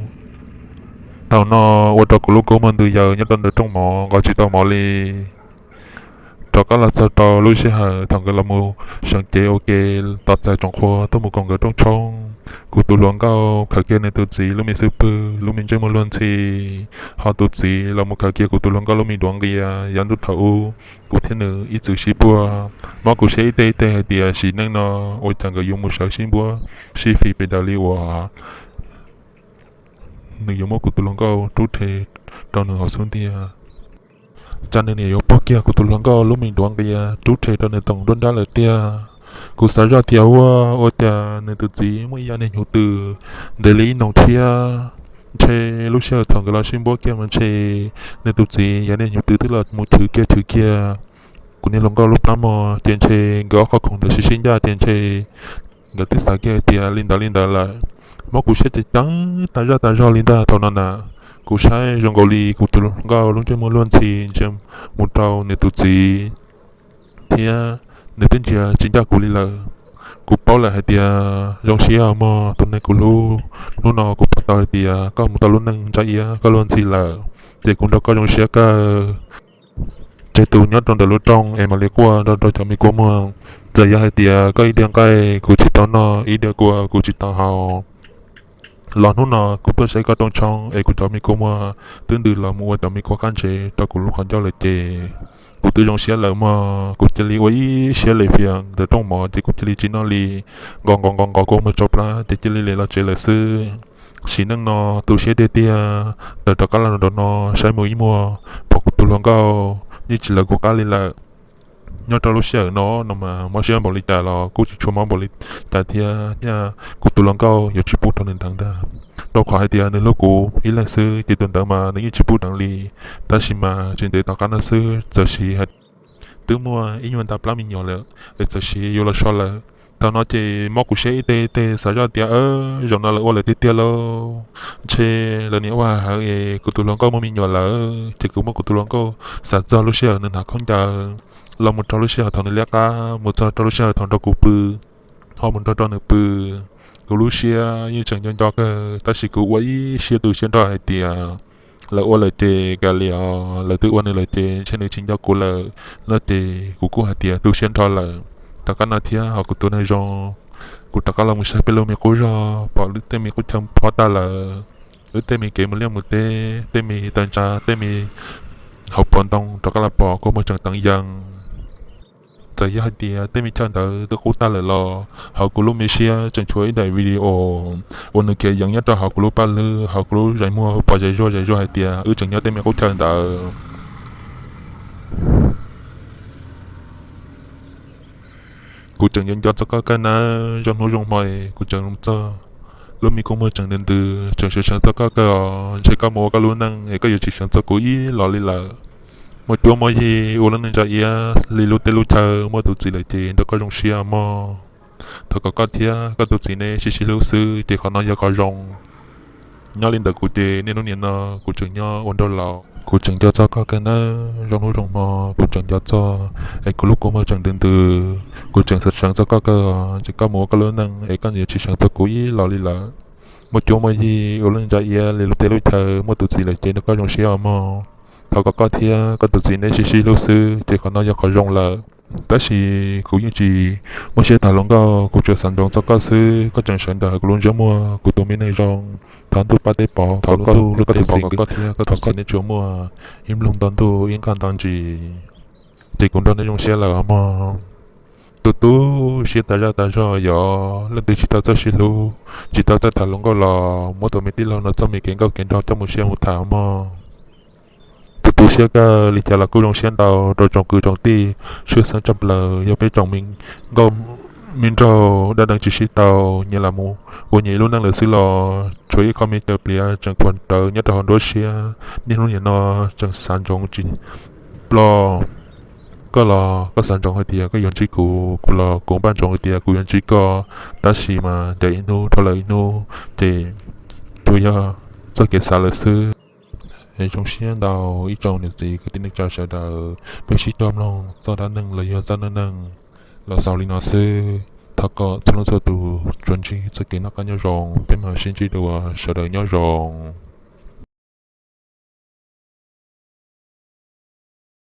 Thaum no ua rau kuv lub kua muag ntws yaws nyob rau ntawm rooj mov nqos tsis tau mov li. Rov qab los txog rau lub sij hawm thaum nkawd los mus seev cev ua ke, tos txais tsoom qhua tuaj mus koom nkawd rooj tshoob. Kuv tus hluas nkauj khaws kiag nws tus txiv lub me xub pwg, lub me ntsej muag luag ntxhi, ho tus txiv los mus khaws kiag kuv tus hluas nkauj lub me duav nqia. Yav ntuj thaum ub kuv thiab nws ib txwm sib puag, mob kuv siab ib teg ib teg hais tias sim neej no ua cas nkawd yuav mus sawv sib npuab sib fim pes daws li uas nws yuav muab kuv tus hluas nkauj rub rhe rau nws hauv xub ntiag. Cas nws niam yuav puag kiag kuv tus hluas nkauj lub me duav nqia rub rhe rau nws toom nruab nrab lawm tiag. Kuv xav zoj tias ua, ua cas nws tus txiv muaj ib yav niag hnyuv tws ntev li ib noo thiab. Ntshe lub sij hawm thaum nkawd los sib npuab kiag mas ntshe nws tus txiv yav niag hnyuv tws twb los mus chwv kiag chwv kiag kuv niag hluas nkauj lub plab mos, ces ntshe nkawd ob qho khoom ntawd sib sib ncaj ces ntshe nkawd twb xav kiag hais tias li ntawd li ntawd lawm. Mob kuv siab ceev ceev tas zaj tas zog li ntag thaum no na. Kuv saib zoo nkaus li kuv tus hluas nkauj lub ntsej muag luag ntxhi ntsia mus rau nws tus txiv thiab nws twb ntsia tsis ncaj kuv li lawm. Kuv paub lawm hais tias zoo siab mog tus neeg kuv hlub, hnub no kuv pom tau hais tias koj mus tau lub neej ntsa iab koj luag ntxhi lawm, ces kuv nrog koj zoo siab kawg. Tseg tus nyob rau ntawm lub rooj es mam li quaj nrog rau cov me kua muag. Txawm yog hais tias koj ib diav nqaij kuv tsis tau noj, ib diav kua kuv tsis tau haus, los hnub no kuv tuaj saib koj rooj tshoob es kuv cov me kua muag twb ntws los mus ua cov me kua qab ntsev rau kuv lub qhov ncauj lawm ces kuv twb zoo siab lawm mog. Kuv cia li ua ib siab lem fias ntawm rooj mov ces kuv cia li tsis noj li, nqos nqos nqos nqos kua muag tsau plab ces cia li lem los tsev lawm xwb. Sim neej no tu siab tiag tiag, tawm rov qab los nraum no saib mus ib muag pom kuv tus hluas nkauj yeej tsis lawv kuv qab li lawm. Nyob rau lub sij hawm no no mas mob siab npaum li cas los kuj tsis tshua mob npaum li cas thiab, nyaj kuv tus hluas nkauj yuav tsis pub rau nws nteev ntag, rau qhov hais tias nws hlub kuv ib leeg xwb ces tus ntawd mas nws yeej tsis pub nteev li. Tab sis mas tsis ntev tom qab no xwb txawm sis twb muaj ib nyuag nta plab me nyuam lawm es txawm sis yuav los so lawm. Thaum no ces mob kuv siab ib teg teg xav zoj tias zaum no lawv ua lawm tiag tiag lauj, ntshe lawv niam ua hawv es kuv tus hluas nkauj muaj me nyuam lawm ces kuv muab kuv tus hluas nkauj xav txog lub sij hawm nws hnav khaub ncaws los mus rau lub sij hawm thaum nws liab qab mus txog rau lub sij hawm thaum nrog kuv pw, ho mus nrog rau nws pw. Kuv lub siab yeej tseem nco nco kawg tab sis kuv ua ib siab tu siab nrho hais tias lawv ua lawm ces kav liam, lawv twb ua nws lawm ces ntshe nws tsis nco kuv lawm no ces kuv kuj hais tias tu siab nrho lawm. Tom qab no thiab ho kuv tus neeg zoo, kuv rov qab los mus saib peb lub me qub zog pom tej me qub chaw phob tag lawm, wb tej me kev mus liaj mus teb, tej me taw ntsa, tej me hauv paus ntoo rov qab los pom kua muag tseem teev yees. Txawm yog hais tias tej me chaw ntawd twb qub tag lawm los hauv kuv lub me siab tseem tshuav ib daim video uas nws khiav yees nyob rau hauv kuv lub paj hlwb, hauv kuv lub zais muag pom zais zuag zais zuag hais tias wb tseem nyob tej me qub chaw ntawd. Kuv tseem nco nco txog koj kawg nawb, zoo hnub zoo hmo kuv tseem mus txog lub me kua muag tseem ntws ntws, tseem seev seev txog koj kawg os. Ntshe koj mus ua koj lub neej es koj yuav tsis seev txog kuv ib los li lawm. Muaj cuab muaj yig ua lub neej ntsa iab li lub teb lub chaw, muaj tus txiv lawm ces nrog koj zoo siab mog. Thov kom koj thiab koj tus txiv neb sib sib hlub xwb ces qhov no yog qhov zoo. Nyob li ntawd kuv ces niaj hnub nim no kuv tseem nyob ua nraug laus. Kuv tseem nco txog koj kawg nawb, zoo hnub zoo hmo kuv tseem nco txog es kuv lub kua muag tseem ntws ntws, kuv tseem seev seev txog koj kawg, ces koj mus ua koj lub neej es koj yuav tsis seev txog kuv ib los li lawm. Muaj cuab muaj yig ua lub neej ntsa iab li lub teb lub chaw, muaj tus txiv lawm ces nrog koj zoo siab os mog. Thov kom koj thiab koj tus txiv neb sib sib hlub xwb ces qhov no yog qhov zoo lawm. Tab sis kuv yeej tsis muaj siab tham hluas nkauj, kuv tsuas xav ntsoov txog koj xwb, koj tseem sawv ntawm kuv lub ntsej muag, kuv tus me neeg zoo. Thov ntuj pab teb pov, thov koj, koj tus txiv, koj thiab koj tus txiv neb tsuas muaj ib nplooj nto ntuj ib nqaj nto ntsis, ces kuv nrog neb zoo siab lawm os mog. Tu tu siab tas zaj tas zog, yog leej twg tsis tau txawj sib hlub, tsis tau txawj tham hluas nkauj los muab tus me tij laug no txoj me kev nkauj kev nraug coj mus siab mus tham mog. Tu tu siab kawg, li cas los kuj zoo siab ntau rau tsoom kwv tsoom tij, tshwj xeeb tshaj plaws yog peb tsoom me nkauj me nraug dab deev tsis sib tau, nyias los mus ua nyias ib lub neej lawm xwb los tshuav ib qho me caws pliav tseem khuam rawv nyob rau hauv nruab siab. Niaj hnub nim no tseem xav ntsoov tsis ploj. Koj los koj xav ntsoov hais tias koj yuav ntsib kuv, kuv los kuv npaj ntsoov hais tias kuv yuav ntsib koj, tab sis mas ncaim ib hnub dhau lawm ib hnub, ces tsuas yog txoj kev xav lawm xwb. Zoo siab ntau ib tsoom niam txiv kwv tij neej tsa sawv daws, peb sib coj mloog txoj dab neeg los yog txoj neej neeg los xaus li no xwb. Thov kom txhua leej txhua tus tsuas ntsib txoj kev noj qab nyob zoo, peb mam sib ntsib dua, sawv daws nyob zoo.